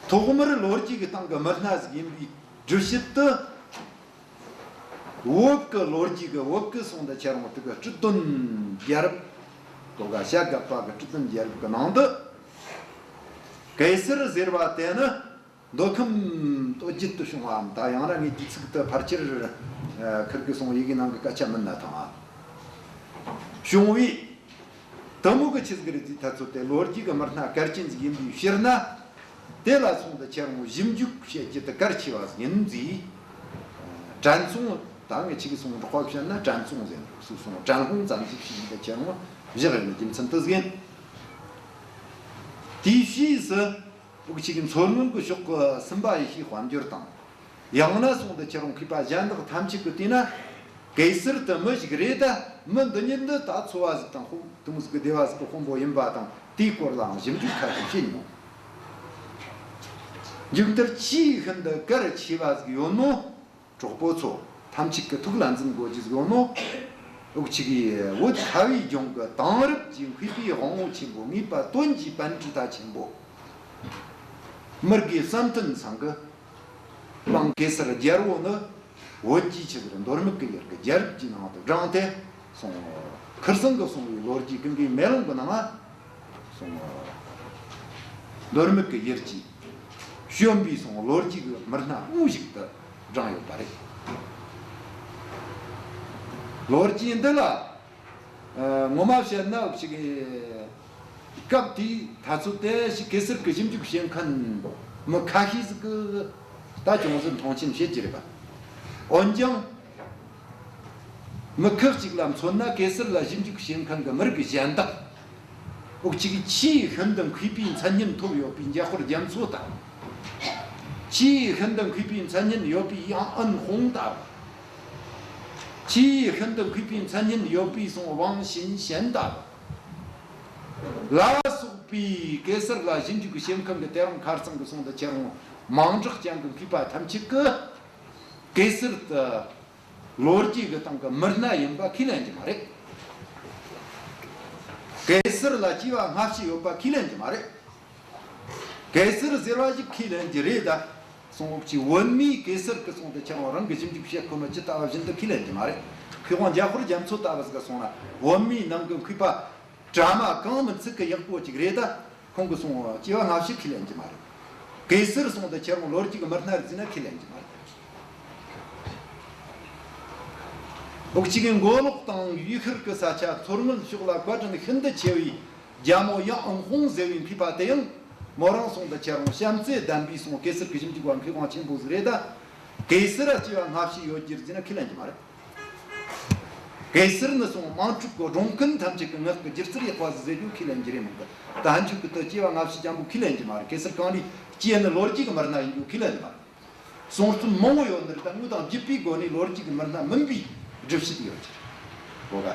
ཐོག་མར་ལོ་རྒྱུས་ཀྱི་སྟེང་གི་མི་སྣ་ཟིག་ཡིན་པའི་འགྲེལ་བཤད་དུ། བོད་ཀྱི་ལོ་རྒྱུས་ཀྱི་བོད་ཀྱི་སོང་ད་ཁྱེད་རང་དེ་གི་སྤྲུལ་སྟོན་རྒྱལ་རབས། དོ་ག་བྱ་རྒོད་པ་གི་སྤྲུལ་སྟོན་རྒྱལ་རབས་ཀྱི་ནང་དུ། གེ་སར་ཟེར་བ་དེ་ནི། མདོ་ཁམས་སྟོད་རྒྱུད་དུ་བྱུང་བའམ། ད་ཡང་ན་ངས་དུས་ཚིགས་དུ་ཕལ་ཆེར་ཁིར་གི་སོང་ཡི་གེ་ནང་གི་སྐད་ཆ་མིན་ན་ཐང་ཨ། བྱུང་བའི་དེ་མོ་གི་ཆི་ཟིག་རེད་ཟེར་ཐ་ཚོད་དེ་ལོ་རྒྱུས་ཀྱི་མི་སྣ་གལ་ཆེན་ཟིག་ཡིན་པའི་ཕྱིར་ན། དེ་ལ་སོང་དུ་ཁྱེད་རང་ཞིབ་འཇུག་བྱེད་རྒྱུ་དེ་གལ་ཆེ་བ་ཟིག་ཡིན་ཟེར། དྲན་ཚོང་། ད་ངས་ཆི་གི་སོང་འབྲོག་པ་བཤད་ན་དྲན་ཚོང་ཟེར། སུ་སོང་དྲན་སློང་ཙམ་ཞིག་བྱས་ནས་ཁྱེད་རང་བཞག་ཡོད་ནི་རྒྱུ་མཚན་དེ་ཟིག་ཡིན། དེའི་ཕྱིས་སུ། འུ་ཅག་གི་མཚོ་སྔོན་གྱི་ཕྱོགས་ཀྱི་སུམ་པ་ཡེ་ཤེས་དཔལ་འབྱོར་དང་། ཡང་ན་སོང་དུ་ཁྱེད་རང་མཁས་པ་གཞན་དག་ཐམས་ཅད་ཀྱིས་བལྟས་ན། གེ་སར་དེ་མི་ཞིག་རེད། ད་མི་འདི་ཉིད་འདི་ད་ཚོ་བ་ཟིག་དང་དཔོན་དེ་མོ་ཟིག་གི་སྡེ་བ་ཟིག་གི་དཔོན་པོ་ཡིན་པ་དང་ དེའི་སྐོར་ལའང་ཞིབ་འཇུག་ཁ་ཤས་བྱས་མྱོང་། མཇུག་མཐར་ཆེས་ཤིན་ཏུ་གལ་ཆེ་བ་ཟིག་ཡོད་ནོ། གྲོགས་པོ་ཚོ་ཐམས་ཅད་ཀྱི་ཐུགས་ལ་འཛིན་དགོས་རྒྱུ་ཟིག་ཡོད་ནོ། འུ་ཅག་གི་བོད་ཁ་བའི་ལྗོངས་ཀྱི་དེང་རབས་ཀྱི་མཁས་པའི་དབང་བོ་ཆེན་པོ་ངེས་པ་དོན་གྱི་པཎ་ཌི་ཏ་ཆེན་པོ་མི་དགེ་བསམ་གཏན་ཚང་གི་དང་གེ་སར་རྒྱལ་པོ་ནི། བོད་ཀྱི་ཆི་ཟེར་མདོ་སྨད་ཀྱི་ཡུལ་གྱི་རྒྱལ་རབས་ཀྱི་ནང་དུ་བགྲངས་ཏེ་སོང་། ཁར་སང་གི་སོང་བའི་ལོ་རྒྱུས་ཀུན་གྱི་མེ་ལོང་གི་ནང་ང་སོང་། མདོ་སྨད་ཀྱི་ཡུལ་གྱི་བྱོན་པའི་སོང་ལོ་རྒྱུས་ཀྱི་མི་སྣ་དབུ་ཞིག་ཏུ་བགྲངས་ཡོད་པ་རེད། ལོ་རྒྱུས་འདི་ལ་ངོ་མ་བཤད་ན་ཅིག་སྐབས་དེའི་ད་ཚོད་དེ་ཞིག་གེ་སར་གྱི་ཞིབ་འཇུག་བྱེད་མཁན་མི་ཁ་ཤས་ཟིག་གིས་ད་ཅུང་ཟད་མཐོང་ཆེན་བྱེད་ཀྱི་རེད་པ། འོན་ཀྱང་། མི་ཁག་ཅིག་ལ་མཚོན་ན་གེ་སར་ལ་ཞིབ་འཇུག་བྱེད་མཁན་གྱི་མི་རིགས་གཞན་དག་འུ་ཅག་གི་ཆེས་ཤིན་ཏུ་མཁས་པའི་མཚན་སྙན་ཐོབ་ཡོད་པའི་འཇམ་དཔལ་རྒྱ་མཚོ་དང་། ཆེས་ཤིན་ཏུ་མཁས་པའི་མཚན་སྙན་ཡོད་པའི་ཡང་ཨན་ཧུང་ལྟ་བུ། ཆེས་ཤིན་ཏུ་མཁས་པའི་མཚན་སྙན་ཡོད་པའི་སོང་ཝང་ཞིན་ཞན་ལྟ་བུ་ལ་སོགས་པའི་གེ་སར་ལ་ཞིབ་འཇུག་བྱེད་མཁན་གྱི་དེ་རིང་ཁར་སང་གི་སོང་དུ་ཁྱེད་རང་མང་དྲགས་ཅན་གྱི་མཁས་པ་ཐམས་ཅད་ཀྱིས་གེ་སར་དེ་ལོ་རྒྱུས་ཀྱི་སྟེང་གི་མི་སྣ་ཡིན་པ་ཁས་ལེན་གྱི་མ་རེད། གེ་སར་ལ་སྐྱེ་བ་སྔ་ཕྱི་ཡོད་པ་ཁས་ལེན་གྱི་མ་རེད། གེ་སར་ཟེར་བ་ཞིག་ཁས་ལེན་གྱི་རེད་ད། སོང་ཅི་བོད་མིས་གེ་སར་གྱི་སོང་དུ་ཁྱེད་རང་རང་གི་ཞིབ་འཇུག་བྱེད་ཁོ་ན་ཇི་ལྟ་བ་བཞིན་དུ་ཁས་ལེན་གྱི་མ་རེད། མཁས་དབང་འཇམ་དཔལ་རྒྱ་མཚོ་ལྟ་བུ་ཟིག་ག་སོང་ན་བོད་མིའི་ནང་གི་མཁས་པ་གྲ་མ་གང་མིན་ཚིག་གི་ཡག་པོ་ཅིག་རེད་ད། ཁོང་གི་སོང་སྐྱེ་བ་སྔ་ཕྱི་ཁས་ལེན་གྱི་མ་རེད། གེ་སར་སོང་དུ་ཁྱེད་རང་ལོ་རྒྱུས་ཀྱི་མི་སྣ་རེད་ཟེར་ན་ཁས་ལེན་གྱི་མ་རེད། འུ་ཅག་གི་མགོ་ལོག་དང་ཡུལ་ཤུལ་གྱི་ས་ཆ་མཚོ་སྔོན་ཕྱོགས་ལ་བཀའ་དྲིན་ཤིན་ཏུ་ཆེ་བའི་རྒྱལ་མོ་ཡང་ཨང་ཧོང་ཟེར་བའི་མཁས་པ་དེ་ཡང་མོ་རང་སོང་དུ་ཁྱེད་རང་བྱམས་བརྩེ་ལྡན་པའི་སོང་གེ་སར་གྱི་ཞིབ་འཇུག་པ་མཁས་དབང་ཆེན་པོ་ཟིག་རེད་ད། གེ་སར་ར་སྐྱེ་བ་སྔ་ཕྱི་ཡོད་རྒྱུ་རེད་ཟེར་ན་ཁས་ལེན་གྱི་མ་རེད། གེ་སར་ནི་སོང་དམངས་ཁྲོད་ཀྱི་སྒྲུང་ཀུན་ཐམས་ཅད་ཀྱི་ངག་གི་སྒྱུ་རྩལ་ཡག་པ་ཟིག་ཟེར་རྒྱུ་ཁས་ལེན་གྱི་རེད་མོད་གི། ད་ཕན་ཆོད་ཀྱི་དུ་སྐྱེ་བ་སྔ་ཕྱི་ཅང་པོ་ཁས་ལེན་གྱི་མ་རེད། གེ་སར་གང་རེད་སྐྱེས་ནི་ལོ་རྒྱུས་ཀྱི་མི་སྣ་ཡིན་རྒྱུ་ཁས་ལེན་གྱི་མ་རེད། གསུང་རྩོམ་མང་བོ་ཡོད་ནི་རེད་ད། དངོས་དང་བརྒྱུད་པའི་སྒོ་ནས་ལོ་རྒྱུས་ཀྱི་མི་སྣ་མིན་པའི་སྒྲུབ་བྱེད་ཡོད་ཀྱི་རེད། གོ་ག་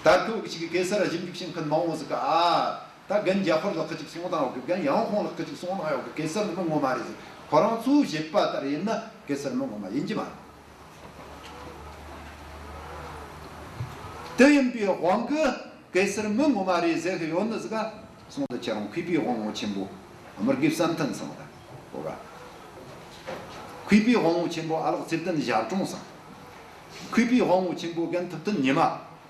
ད་ཁོ་གི་ཞིག་གི་གེ་སར་ར་ཞིབ་འཇུག་བྱེད་མཁན་མང་བོ་ཟིག་ག་ཨ། ད་རྒན་རྒྱ་ཧོར་ལགས་ཀྱི་ཅིག་གསུང་དང་ཡོད་གི། རྒན་ཡང་ཧོང་ལགས་ཀྱི་ཅིག་གསུང་དང་ཡོད་གི། གེ་སར་ནི་མི་ངོ་མ་རེད་ཟེར། ཁོ་རང་ཚོའི་བཞེད་པ་ལྟར་ཡིན་ན་གེ་སར་མི་ངོ་མ་ཡིན་གྱི་མ་རེད། དེ་ཡིན་པའི་དབང་གིས་གེ་སར་མི་ངོ་མ་རེད་ཟེར་གི་ཡོད་ནི་ཟིག་ག་སོང་དུ་ཁྱེད་རང་མཁས་པའི་དབང་བོ་ཆེན་པོ་མི་དགེ་བསམ་གཏན་ཚང་ད་གོ་ག་མཁས་པའི་དབང་བོ་ཆེན་པོ་ཨ་ལགས་ཚེ་བརྟན་ཞབས་དྲུང་ཚང་། མཁས་པའི་དབང་བོ་ཆེན་པོ་རྒན་ཐུབ་བསྟན་ཉི་མ།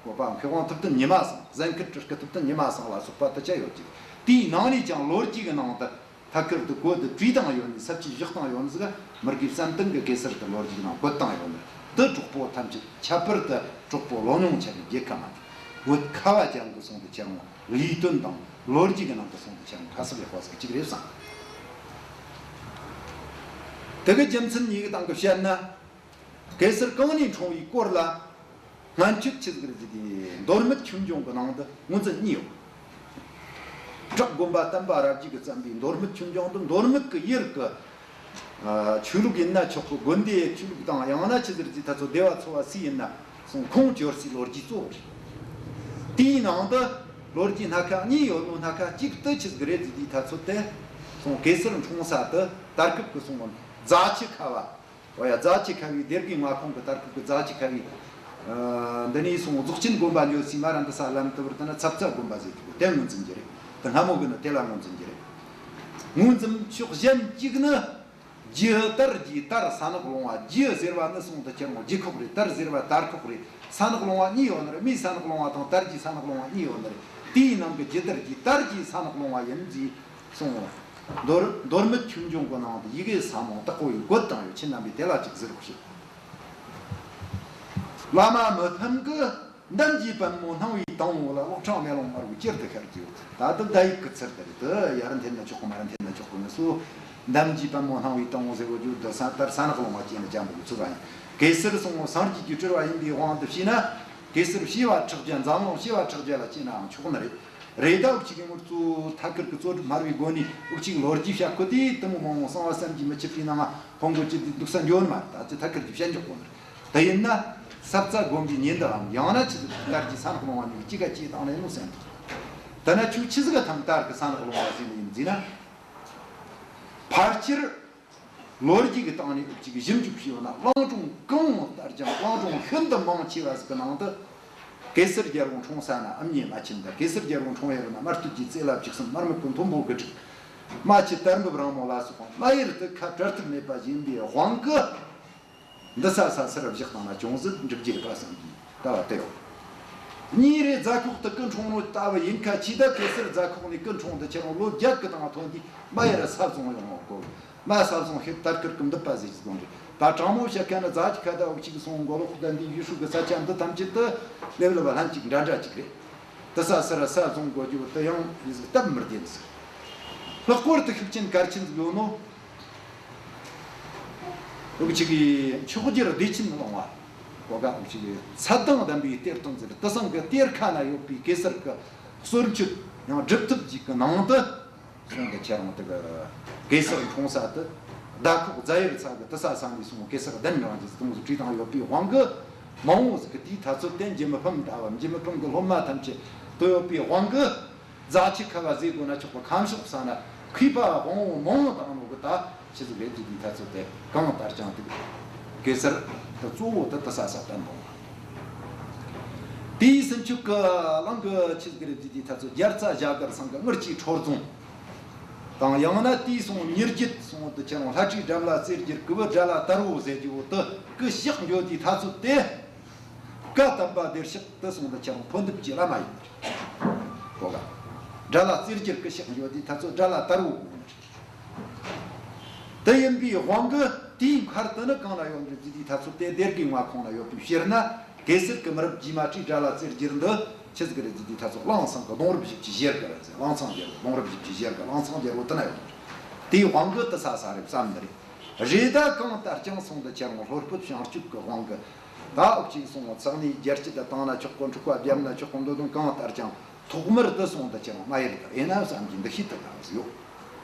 གོ་པ་མཁས་དབང་ཐུབ་བསྟན་ཉི་མ་ཚང་། གཟན་དཀར་སྤྲུལ་སྐུ་ཐུབ་བསྟན་ཉི་མ་ཚང་ལ་སོགས་པ་དུ་ཆ་ཡོད་ཀྱི། དེའི་ནང་ནས་ཀྱང་ལོ་རྒྱུས་ཀྱི་ནང་དུ་ཐད་ཀར་དུ་བཀོད་དུ་བྲིས་བཏང་ཡོད་ནི། ཚབ་ཀྱིས་བཞག་བཏང་ཡོད་ནི་ཟིག་མི་དགེ་བསམ་གཏན་གྱི་གེ་སར་དུ་ལོ་རྒྱུས་ནང་བཀོད་བཏང་ཡོད་ནི། དེ་གྲོགས་པོ་ཐམས་ཅད་ཁྱད་པར་དུ་གྲོགས་པོ་ལོ་ཉུང་ཆ་གི་རྒྱལ་ཁ་མ་དེ་བོད་ཁ་བ་ཅན་གྱི་སོང་དུ་ཁྱེད་རང་ལས་དོན་དང་ལོ་རྒྱུས་ཀྱི་ནང་དུ་སོང་དུ་ཁྱེད་རང་ཁ་གསབ་ཡག་པ་ཟིག་གཅིག་རེད་བསམ། དེ་གི་རྒྱུ་མཚན་གཉིས་ཀྱི་སྟེང་གི་བཤད་ན། གེ་སར་གང་ནས་འཁྲུངས་པའི་སྐོར་ལ་སྔན་ཆད་ཆི་ཟིག་རེད་ཟེར་དུས་མདོ་སྨད་ཆོས་འབྱུང་གི་ནང་དུ་ངོས་འཛིན་གཉིས་ཡོད། བྲག་དགོན་པ་བསྟན་པ་རབ་རྒྱས་ཀྱིས་བརྩམས་པའི་མདོ་སྨད་ཆོས་འབྱུང་དུ་མདོ་སྨད་ཀྱི་ཡུལ་གྱི་ཨ་ཆོས་ལུགས་ཡིན་ན་ཆོག་གི། དགོན་སྡེ་ཆོས་ལུགས་དང་ཡང་ན་ཆི་ཟིག་རེད་ཟེར་དུས་ད་ཚོ་སྡེ་བ་ཚོ་བ་སུ་ཡིན་ན་སོང་ཁུངས་བཅོལ་སའི་ལོ་རྒྱུས་གཙོ་བོ་རེད། དེའི་ནང་དུ་ལོ་རྒྱུས་སྣ་ཁ་གཉིས་ཡོད་ནོ། སྣ་ཁ་གཅིག་དེ་ཆི་ཟིག་རེད་ཟེར་དུས་ད་ཚོ་དེ་སོང་གེ་སར་འཁྲུངས་ས་དེ་དར་ཁུབ་ཀྱི་སོང་རྫ་ཆུ་ཁ་བ། འོ་ཡ། རྫ་ཆུ་ཁ་བའི་སྡེ་དགེ་མངའ་ཁོངས་ཀྱི་དར་ཁུབ་ཀྱི་རྫ་ཆུ་ཁ་བའི། ཨ་འདི་ནས་སོང་རྫོགས་ཆེན་དགོན་པ་འགྱོ་སའི་མ་ར་འདི་ས་ལམ་དུ་བར་དུ་ན་ཚབ་རྩ་དགོན་པ་ཟེར་གྱི་དེ་ངོས་འཛིན་གྱི་རེད། དེ་སྔ་མོ་གི་ནི་དེ་ལ་ངོས་འཛིན་གྱི་རེད། ངོས་འཛིན་ཕྱོགས་གཞན་གཅིག་ནི། རྒྱུ་དར་རྒྱས། དར་ས་ནག་ལུང་བ། རྒྱུ་ཟེར་བ་ནི་སོང་དུ་ཁྱེད་རང་རྒྱུ་ཁོག་རེད། དར་ཟེར་བ་དར་ཁོག་རེད། ས་ནག་ལུང་བ་གཉིས་ཡོད་ནི་རེད། མིའི་ས་ནག་ལུང་བ་དང་དར་གྱི་ས་ནག་ལུང་བ་གཉིས་ཡོད་ནི་རེད། དེའི་ནང་གི་རྒྱུ་དར་རྒྱས། དར་གྱི་ས་ནག་ལུང་བ་ཡིན་ཟེར། སོང་། མདོ་མདོ་སྨད་ཆོས་འབྱུང་གི་ནང་དུ་ཡི་གེ་ཟབ་མོ་དག་པོ་ཡིས་བཀོད་བཏང་ཡོད། ཁྱེད་རྣམ་པས་དེ་ལ་ཅིག་གཟིགས་རོགས་ཞུ། བླ་མ་མི་ཕམ་གྱི་འདམ་གྱི་པད་མོ་སྣང་བའི་དང་པོ་ལ། གློག་ཕྲེང་མེ་ལོང་དམར་པོའི་གྱེར་དུ་ཤར་གྱི་ཡོད། ད་དུང་བརྡ་ཡིག་གི་ཚུལ་དེ་རེད། དེ་ཡར་འཐེན་ན་ཆོག་གི། མར་འཐེན་ན་ཆོག་གི་མི་སོ། འདམ་གྱི་པད་མོ་སྣང་བའི་དང་པོ་ཟེར་བ་རྒྱུ་དེ་ས་དར་ས་ནག་ལུང་བ་སྐྱེས་ནས་འཇམ་པོ་གི་ཚུལ་བ་ཡིན། གེ་སར་སོང་སངས་རྒྱས་ཀྱི་སྤྲུལ་བ་ཡིན་པའི་དབང་དུ་བྱས་ན། གེ་སར་བྱེ་བ་ཕྲག་བརྒྱ། འཛམ་གླིང་བྱེ་བ་ཕྲག་བརྒྱ་ལ་སྐྱེས་ནའང་ཆོག་ནི་རེད། རེད་ད། འུ་ཅག་གི་ངོ་ཚོ་ཐད་ཀར་གྱི་རྩོད་སྒྲུབ་སྨྲ་བའི་སྒོ་ནས་འུ་ཅག་ལོ་རྒྱུས་བཤད་གོ་དུས་དེ་མོ་མང་བོ་གསང་བ་བསམ་གྱིས་མི་ཁྱབ་པའི་ནང་ང་ཕོ་མགོ་ཅི་འདུག་ས་འཇོག་ནི་མ་རེད། ད་ཅི་ཐད་ཀར་གྱི་བཤད་འཇོག་གོ་ནི་རེད། དེ་ཡིན་ན་ས་རྩ་དགོན་པའི་ཉེ་འདབས་ལམ། ཡང་ན་ཆི་ཟིག་དར་གྱི་ས་ནག་ལུང་བ་གཉིས་ཀྱི་གཅིག་ག་སྐྱེས་བཏང་ནས་ནོ་ཟེར་འདུག། ད་ན་ཁྱོད་ཆི་ཟིག་ག་ཐམ་ཏར་གི་ས་ནག་ལུང་བ་ཟིན་ཡིན་ཟིན་ན། ཕལ་ཆེར་ལོ་རྒྱུས་ཀྱི་སྟེང་ནས་འུ་ཅག་གིས་ཞིབ་འཇུག་བྱས་ཡོད་ན། གླིང་སྒྲུང་གང་ལྟར་ཀྱང་གླིང་སྒྲུང་ཤིན་ཏུ་མང་ཆེ་བ་ཟིག་གི་ནང་དུ། གེ་སར་རྒྱལ་པོ་འཁྲུངས་ས་ན་ཨ་མྱེས་རྨ་ཆེན་དང་། གེ་སར་རྒྱལ་པོ་འཁྲུངས་ཡོད་ན་རྨ་སྟོད་ཀྱི་རྩེ་ལ་བཅུ་གསུམ། རྨ་རྨེ་ཀོ་མཐོན་པོ་དགུ་དྲུག། རྨ་ཆུ་དར་འབུབ་རིང་མོ་ལ་སོགས་པ་མ་ཡུལ་དུ་ཁ་བྲལ་ཐབས་མེད་པ་ཡིན་པའི་དབང་གིས། འདི་ས་ས་སར་བཞག་བཏང་ན་ཅུང་ཟད་འགྲིག་རྒྱུ་རེད་པ་བསམ་གྱི་ལྟ་བ་དེ་ཡོད། གཉིས་རེད། རྫ་ཁོག་དུ་སྐུ་འཁྲུངས་ནོ་ལྟ་བུ་ཡིན་ཁ་ཅིག་ད་གེ་སར་རྫ་ཁོག་ནས་སྐུ་འཁྲུངས་འདི་ཁྱེད་རང་ལོ་བརྒྱད་གི་སྟེང་ཐོན་དུས་མ་ཡར་ས་བཟུང་ཡོང་ངོ་གོ། མ་ས་བཟུང་ཤེད་དར་ཁུར་གི་འདུག་པ་ཟེར་གྱི་དགོངས་རེད། ད་དྲང་མོ་བཤད་མཁན་ནི་རྫ་ཆུ་ཁ་ད་འུ་ཅག་གི་སོང་མགོ་ལོག་ཁུག་ད་འདི་ཡུལ་ཤུལ་གི་ས་ཆ་འདི་ཐམས་ཅད་དུ་ལེབ་ལེབ་ལྷན་ཅིག་འདྲ་འདྲ་ཅིག་རེད། དེ་ས་སར་ས་བཟུང་དགོས་རྒྱུ་དེ་ཡང་ཡིན་ཟིག་སྟབས་མི་བདེ་ཟིག། ལྷག་པར་དུ་ཤུགས་ཆེན་གལ་ཆེན་ཟིག་ཡོད་ནོ། འུ་ཅག་གི་མཆོག་གྱུར་བདེ་ཆེན་གླིང་བ། གོ་ག་འུ་ཅག་གི་ཚད་དང་ལྡན་པའི་གཏེར་སྟོན་ཟེར། དེ་སང་གི་གཏེར་ཁ་ན་ཡོད་པའི་གེ་སར་གི་གསོལ་མཆོད་ཡང་སྒྲུབ་ཐབས་ཅིག་གི་ནང་དུ། སོང་གི་ཁྱེད་རང་དེ་གི་གེ་སར་འཁྲུངས་ས་དེ་རྫ་ཁོག་རྫ་ཡུལ་ས་གི་དེ་ས་ས་ནས་སོང་གེ་སར་གདན་དྲངས་ཀྱི་སྟོང་ཟིག་བྲིས་བཏང་ཡོད་པའི་དབང་གིས། མང་བོ་ཟིག་གིས་དེའི་དུས་ཚོད་དེ་འཇུ་མི་ཕམ་ལྟ་བུ། འཇུ་མི་ཕམ་གི་སློབ་མ་ཐམས་ཅད་དུ་ཡོད་པའི་དབང་གིས། རྫ་ཆུ་ཁ་བ་ཟེར་དགོས་ན་ཆོག་པ། ཁམས་ཕྱོགས་ས་ན་མཁས་པ་དབང་བོ་མང་བོ་བཏང་ནོ་གི་ད་ཆི་ཟིག་རེད་ཟེར་དུས་ཐ་ཚོད་དེ་གང་ལྟར་ཀྱང་དེ་གེ་སར་དེ་གཙོ་བོ་དེ་དེ་ས་ས་བསྟན་པོ། དེའི་སུམ་ཅུ་གི་གླིང་གི་ཆི་ཟིག་རེད་ཟེར་དུས་ཐ་ཚོད་རྒྱལ་རྩ་བྱ་དཀར་ཚང་གི་དངུལ་གྱི་ཁྲོ་རྫོང་དང་། ཡང་ན་དེའི་སོང་མྱུར་རྒྱུད་སོང་དུ་ཁྱེད་རང་ལྷ་བྲིས་སྒྲ་བླ་རྩེ་རྒྱལ་གི་བུ་སྒྲ་བླ་དར་བོ་ཟེར་རྒྱུ་བོ་དེ་གི་ཕྱག་འགྱོ་དུས་ཐ་ཚོད་དེ། བཀའ་གདམས་པ་བདེར་གཤེགས་དེ་སོང་དུ་ཁྱེད་རང་འཕོ་འདུབ་ཀྱི་བླ་མ་ཡིན་པ་རེད། གོ་ག། སྒྲ་བླ་རྩེ་རྒྱལ་གི་ཕྱག་འགྱོ་དུས་ཐ་ཚོད་སྒྲ་བླ་དར་བོ་ཡིན་པ་རེད། དེ་ཡིན་པའི་དབང་གིས་དེའི་མཁར་དེ་ནི་གང་ན་ཡོད་རེད་ཟེར་དུས་ཐ་ཚོད་དེ་སྡེ་དགེ་མངའ་ཁོངས་ན་ཡོད་པའི་ཕྱིར་ན། གེ་སར་གི་མི་རབས་རྗེས་མ་བྲིས་སྒྲ་བླ་རྩེ་རྒྱལ་འདི་ཆི་ཟིག་རེད་ཟེར་དུས་ཐ་ཚོད་གླང་ཚང་གི་གདུང་རབས་བཞི་བཅུ་ཞེ་དགུ་རེད་ཟེར། གླང་ཚང་རྒྱལ་པོ་གདུང་རབས་བཞི་བཅུ་ཞེ་དགུ། གླང་ཚང་རྒྱལ་པོ་དེ་ན་ཡོད་རེད། དེའི་དབང་གིས་དེ་ས་ས་རེད་བསམ་ནི་རེད། རེད། ད་གང་ལྟར་ཀྱང་སོང་དུ་ཁྱེད་རང་ལྷོ་སྤུ་བྱང་ཆུབ་ཀྱི་དབང་གིས། ད་འུ་ཅག་སོང་ཚང་ནས་རྒྱལ་སྤྱི་དུ་བཏང་ན་ཆོག་གོ། འཁྲུག་པ་བརྒྱབ་ན་ཆོག་གོ། འདོད་དོན་གང་ལྟར་ཀྱང་ཐོག་མར་དུ་སོང་དུ་ཁྱེད་རང་མ་ཡར་དུ་ཨེ་ན་བསམ་གྱི་འདུ་ཤེས་དེ་དང་ཟིག་ཡོད།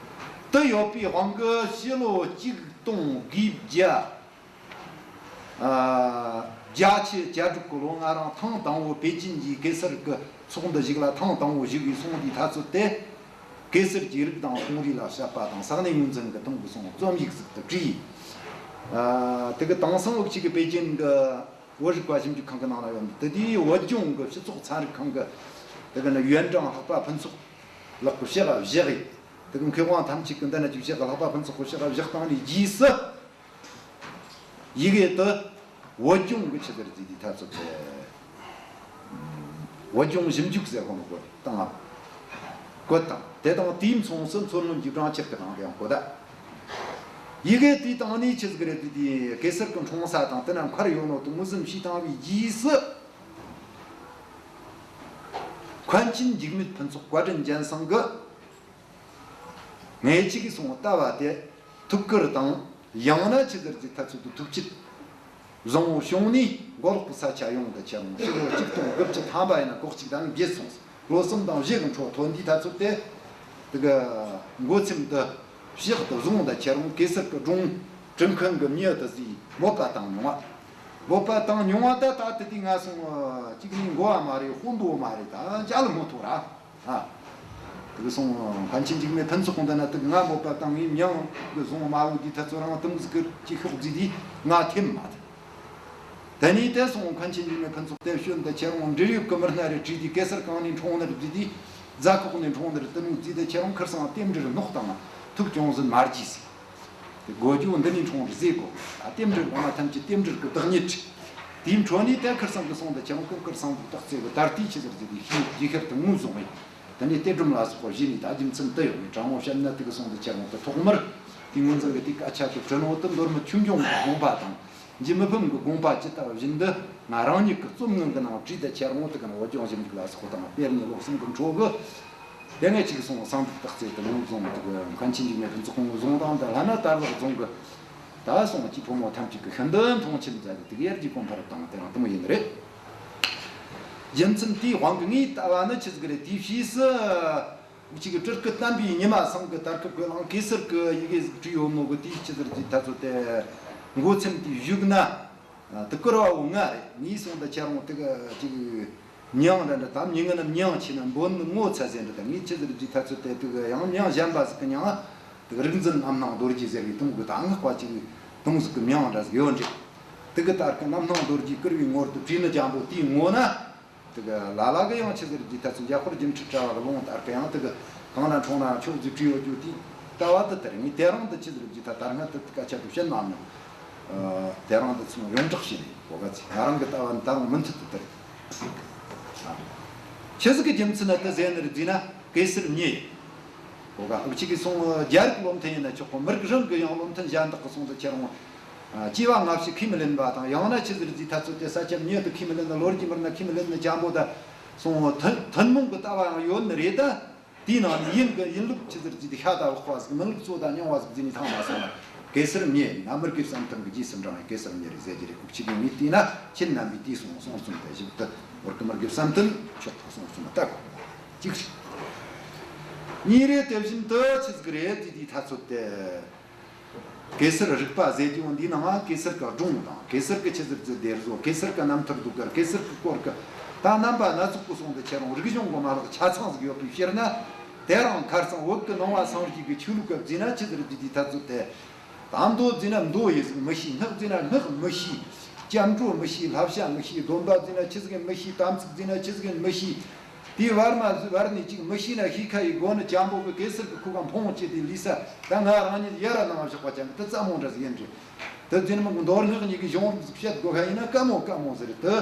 དེ་ཡོད་པའི་དབང་གིས་ཕྱི་ལོ་གཅིག་སྟོང་དགུ་བརྒྱ་ཨ་བརྒྱད་ཅུ་གྱ་དྲུག་གི་ལོ། ང་རང་ཐེངས་དང་བོ་པེ་ཅིན་གྱི་གེ་སར་གྱི་ཚོགས་འདུ་ཞིག་ལ་ཐེངས་དང་བོ་ཞུགས་པའི་སོང་དུས་ཐ་ཚོད་དེ། གེ་སར་གྱི་རིགས་དང་ཁོང་རིགས་ལ་བཤད་པ་དང་ས་གནས་ངོས་འཛིན་གྱི་སྟེང་གི་སོང་རྩོམ་ཡིག་ཟིག་ཏུ་བྲིས། ཨ་དེ་གི་དེང་སང་འུ་ཅག་གི་པེ་ཅིན་གྱི་བོད་རིག་པ་ཞིབ་འཇུག་ཁང་གི་ནང་ན་ཡོད་འདུག། དེ་དུས་བོད་ལྗོངས་ཀྱི་སྤྱི་ཚོགས་ཚན་རིག་ཁང་གི་དེ་གི་ནི་ཡོན་ཀྲང་ལྷག་པ་ཕུན་ཚོགས་ལགས་ཀྱི་ཕྱག་བཞག་གི། དེ་གི་མཁས་དབང་ཐམས་ཅད་ཀྱི་འདི་ན་ཅིག་ཕྱག་གི་ལྷག་པ་ཕུན་ཚོགས་ཀྱི་ཕྱག་བཞག་བཏང་ནས་རྗེས་སུ། ཡི་གེ་དེ་བོད་ལྗོངས་ཀྱི་ཆི་ཟེར་ཟེར་དུས་ཐ་ཚོད་དེ། བོད་ལྗོངས་ཞིབ་འཇུག་ཟེར་གོ་ནོ་བཀོད་བཏང་ང་། བཀོད་བཏང་། དེ་དང་དེའི་མཚུངས་སུ་མཚོ་སྔོན་གྱི་སྦྲང་ཆར་གྱི་ནང་དུ་ཡང་བཀོད་ད། ཡི་གེ་དེའི་སྟེང་ནས་ཆི་ཟིག་རེད་དེ་དེ་གེ་སར་གྱི་འཁྲུངས་ས་དང་དེ་ན་མཁར་ཡོད་ནོ་དེ་ངོས་ཟིན་བྱས་བཏང་བའི་རྗེས་སུ། མཁན་ཆེན་འཇིགས་མེད་ཕུན་ཚོགས་བཀའ་དྲིན་ཅན་ཚང་གིས། ངེད་ཅག་གི་སོང་ལྟ་བ་དེ་ཐུགས་ཁུར་དང་། ཡང་ན་ཆི་ཟེར་ཟེར་ཐ་ཚོད་དུ་ཐུགས་ཆེད་བཟང་བོ་བྱུང་ནས་མགོ་ལོག་གི་ས་ཆ་ཡོང་དུ་ཁྱེད་རང་ཕྱི་ལོ་གཅིག་སྟོང་དགུ་བརྒྱ་ཐམ་པ་ཡིན་ན་གོ་གཅིག་དང་བརྒྱད་སོང་། ལོ་གསུམ་དང་བཞི་གི་འཕྲོ་ཐོན་དུས་ཐ་ཚོད་དེ། དེ་གི་མགོ་ཚེམ་དུ་ཕྱག་ཏུ་བཟུང་དུ་ཁྱེད་རང་གེ་སར་གི་སྒྲུང་གྲུབ་མཁན་གི་མྱི་དེ་ཟིག་མོད་པ་བཏང་མྱོང་བ། མོད་པ་བཏང་མྱོང་བ་ད་ད་དེ་དུས་ང་སོང་གཅིག་ནས་འགོ་བ་མ་རེད། དཔོན་པོ་མ་རེད། ད་འཇལ་མོ་ཐོ་ར། ཨ། དེ་གི་སོང་མཁན་ཆེན་འཇིགས་མེད་ཕུན་ཚོགས་ཁོང་དེ་ན་དེ་གི་ང་མོད་པ་བཏང་ངས་མྱང་གི་བཟུང་མ་བོ་དེ་ཐ་ཚོད་རང་དུམ་ཟིག་གི་ཅིག་ཤོག་ཟིག་དེ་ང་ཐེམ་མ་དེ། དེ་ནས་དེ་སོང་མཁན་ཆེན་འཇིགས་མེད་ཕུན་ཚོགས་དེ་བྱོན་དེ་ཁྱེད་རང་འབྲེལ་ཡོད་གི་མི་སྣ་རེ་བྲིས་དུས་གེ་སར་གང་ནས་འཁྲུངས་ནི་རེད་ཟེར་དུས། རྫ་ཁོག་ནས་འཁྲུངས་ནི་རེད་དེ་མོ་ཟིག་དེ་ཁྱེད་རང་ཁར་སང་རྟེན་འབྲེལ་སྣོག་བཏང་ཐུགས་ཅུང་ཟད་མ་རྒྱས་ཟིག། དེ་དགོས་རྒྱུ་འདི་ནས་འཁྲུངས་རེད་ཟེར་གོ། ཨ་རྟེན་འབྲེལ་གོང་མ་ཐམས་ཅད་རྟེན་འབྲེལ་གི་བདག་ཉིད་རེད། དེའི་འཕྲོ་ནས་དེ་ཁར་སང་གི་སོང་དུ་ཁྱེད་རང་ཀུན་ཁར་སང་གི་རྟགས་ཚེ་གི་ད་ལྟའི་ཆི་ཟེར་ཟེར་དེ་ཤེས་རྒྱུ་ཁེར་དུ་ངོས་བཟུང་བས། དེ་ནས་གཏེར་སྒྲོམ་ལ་སོགས་པ་བཞེས་ནས་ད་རྒྱུ་མཚན་དུ་ཡོད་ནས་དྲང་མོ་བཤད་ན་དེ་གི་སོང་དུ་ཁྱེད་རང་དུ་ཐོག་མར་དེ་ངོས་འཛིན་གི་དེ་སྐད་ཆ་དུ་དྲི་ནོ་དུ་མདོ་སྨད་ཆོས་འབྱུང་གི་དགོངས་པ་དང་། འཇུ་མི་ཕམ་གི་དགོངས་པ་ཇི་ལྟ་བ་བཞིན་དུ་ང་རང་ཉིད་ཀྱི་རྩོམ་ངན་གྱི་ནང་བྲིས་ཏེ་ཁྱེད་རང་དེ་ག་ནས་བོད་ལྗོངས་ཞིབ་འཇུག་ལ་སོགས་དང་སྤེལ་ནས་ལོ་གསུམ་གྱི་འཕྲོ་གི། དེ་ངས་ཅིག་སོང་སང་འདུག་རྟགས་ཚེ་དུ་ངོས་བཟུང་དུ་གི་མཁན་ཆེན་འཇིགས་མེད་ཕུན་ཚོགས་ཁོང་བཟུང་དང་དུ་ལྷ་ན་དར་ལག་རྫོང་གི་ད་སོང་གི་ཕོ་མོ་ཐམས་ཅད་ཀྱི་ཤིན་ཏུ་མཐོང་ཆེན་མཛད་དེ་དུ་ཡར་གྱི་གོང་འཕར་དང་དེ་རང་དུ་མོ་ཡིན་ནི་རེད། རྒྱུ་མཚན་དེའི་དབང་གིས་ངས་ལྟ་བ་ནི་ཆི་ཟིག་རེད། དེའི་ཕྱིས་སུ། གཅིག་གི་སྤྲུལ་སྐུ་བསྟན་པའི་ཉི་མ་ཚང་གི་དར་ཁུབ་ཀྱི་གླིང་གེ་སར་གྱི་ཡི་གེ་ཟིག་བྲིས་ཡོད་ནོ་གི་དེའི་ཆི་ཟེར་གྱི་ཐ་ཚོད་དེ་མགོ་ཚེམ་དེའི་བཞུགས་ན་དུ་བསྐུར་བ་བོ་ང་རེད། ངས་སོང་དུ་ཁྱེད་རང་དེ་གི་གཅིག་ མྱིང་འདྲ་འདྲ་དང་མྱི་ངན་ན་མྱིང་ཆེ་ན་འབོད་ནི་ངོ་ཚ་ཟེར་འདྲ་དང་། ངས་ཆི་ཟིག་རེད་ཟེར་ཐ་ཚོད་དེ་དུ་གི་ཡང་མྱིང་གཞན་པ་ཟིག་གི་མྱིང་ང་དུ་གི་རིག་འཛིན་རྣམ་སྣང་རྡོ་རྗེ་ཟེར་བའི་དུང་གི་ད་ངག་པ་ཅིག་དུང་ཟིག་གི་མྱིང་འདྲ་ཟིག་ཡོད་འདྲ། དུ་གི་ད་གི་རྣམ་སྣང་རྡོ་རྗེ་བཀུར་བའི་ངོར་དུ་བྲིས་ནི་ཅན་པོ་དེའི་ངོ་ན། དེ་གི་ལ་ལ་གི་ཡང་ཆི་ཟིག་རེད་ཟེར་ཐ་ཚོད་འཇམ་དཔལ་སྒྱུ་འཕྲུལ་དྲ་བ་གི་ལུང་ལྟར་གི་ཡང་དེ་གི་གང་ན་འཁྲུངས་ན་ཕྱོགས་ཟིག་བྲིས་ཡོད་རྒྱུ་དེ་ལྟ་བ་དེ་ལྟར། ངས་དེ་རིང་དེ་ཆི་ཟིག་རེད་ཟེར་ཐ་ད་སྔ་དེ་སྐད་ཆ་དེ་བཤད་ནམ་ཡང་། ཨ། དེ་རིང་དེ་ཚོ་ཡོངས་གྲགས་བྱས་ནས་གོ་ག་ཚེ་ང་རང་གི་ལྟ་བ་ད་རུང་མུ་མཐུད་དུ་དེ་རེད། ཆི་ཟིག་གི་རྒྱུ་མཚན་ན་དེ་ཟེར་ནི་རེད་ཟེར་ན་གེ་སར་མྱི་ཡིན། གོ་ག་འུ་ཅག་གི་སོང་རྒྱ་རིགས་བློ་མཐུན་ཡིན་ན་ཆོག་གོ། མི་རིགས་རང་གི་ཡང་བློ་མཐུན་གཞན་དག་གི་སོང་དེ་ཁྱེད་རང་ཨ། སྐྱེ་བ་སྔ་ཕྱི་ཁས་མི་ལེན་པ་དང་། ཡང་ན་ཆི་ཟིག་རེད་ཟེར་ཐ་ཚོད་དེ་ས་ཆ་མྱི་དེ་ཁས་མི་ལེན་ན། ལོ་རྒྱུས་མི་རིགས་ན་ཁས་མི་ལེན་ན་ཅན་པོ་ད་སོང་ཐུན་ཐུན་མོང་གི་ལྟ་བ་ཡང་ཡོད་ནི་རེད་ད། དེའི་ནང་ནས་ཡིན་གི་ཡིན་ལུགས་ཆི་ཟིག་རེད་ཟེར་ཤ་ད་བག་པ་ཟིག་མིན་ལུགས་གཙོ་ད་རྙིང་བ་ཟིག་ཟེར་ནས་ཐང་མ་སོང་ན་གེ་སར་མྱི་ཡིན་ན། མི་དགེ་བསམ་གཏན་གི་རྗེས་སུ་འབྲང་བའི་གེ་སར་མྱི་རེད་ཟེར་གྱི་རེད། འུ་ཅག་གི་ངས་བལྟས་ན་ཁྱེད་རྣམ་པས་དེའི་སོང་གསུང་རྩོམ་དེ་ཞིབ་ཏུ་བོར་གི། མི་དགེ་བསམ་གཏན་མཆོག་གི་གསུང་རྩོམ་ལྟ་དགོས། གཅིག་རེད། གཉིས་རེད། དེ་བཞིན་དུ་ཆི་ཟིག་རེད་ཟེར་དུས་ཐ་ཚོད་དེ། གེ་སར་རིག་པ་ཟེར་རྒྱུ་འདི་ནང་གེ་སར་གི་སྒྲུང་དང་། གེ་སར་གི་ཆི་ཟིག་རེད་ཟེར་དེ་བཟོ། གེ་སར་གི་རྣམ་ཐར་ཟློས་གར། གེ་སར་གི་སྐོར་གི་ད་རྣམ་པ་སྣ་ཚོགས་གི་སོང་དེ་ཁྱེད་རང་རིག་གཞུང་གི་མ་ལག་ཆ་ཚང་ཟིག་ཡོད་པའི་ཕྱིར་ན། དེ་རིང་ཁ་སང་བོད་གི་ནང་བ་སངས་རྒྱས་གི་ཆོས་ལུགས་གི་བརྩིས་ན་ཆི་ཟིག་རེད་ཟེར་དུས་ཐ་ཚོད་དེ། ད་མདོ་བརྩིས་ན་མདོ་ཡི་ཟིག་མི་ཤེས། སྔགས་བརྩིས་ན་སྔགས་མི་ཤེས། སྐྱབས་འགྲོ་མི་ཤེས། བསླབ་བྱ་མི་ཤེས། སྡོམ་པ་བརྩིས་ན་ཆི་ཟིག་མི་ཤེས། དམ་ཚིག་བརྩིས་ན་ཆི་ཟིག་མི་ཤེས། དེའི་བར་མ་བར་ནས་ཅིག་མི་ཤེས་ན་ཤེས་ཁ་ཡི་སྒོ་ནས་ཅན་པོ་གི་གེ་སར་གི་ཁུ་ག་འཕོང་བཅད་དེ་ལུས་ས། ད་ང་རང་ཉིད་ཡ་ར་ནང་བཞག་པ་ཅན་གི་དེ་ཙམ་མོ་འདྲ་ཟིག་ཡིན་རེད། དེ་རྫུན་མ་གི་མདོ་སྔགས་གཉིས་ཀྱི་གཞུང་ལུགས་བཤད་དགོས་ཁ་ཡིན་ན་དཀའ་མོ་དཀའ་མོ་ཟིག་རེད། དེ་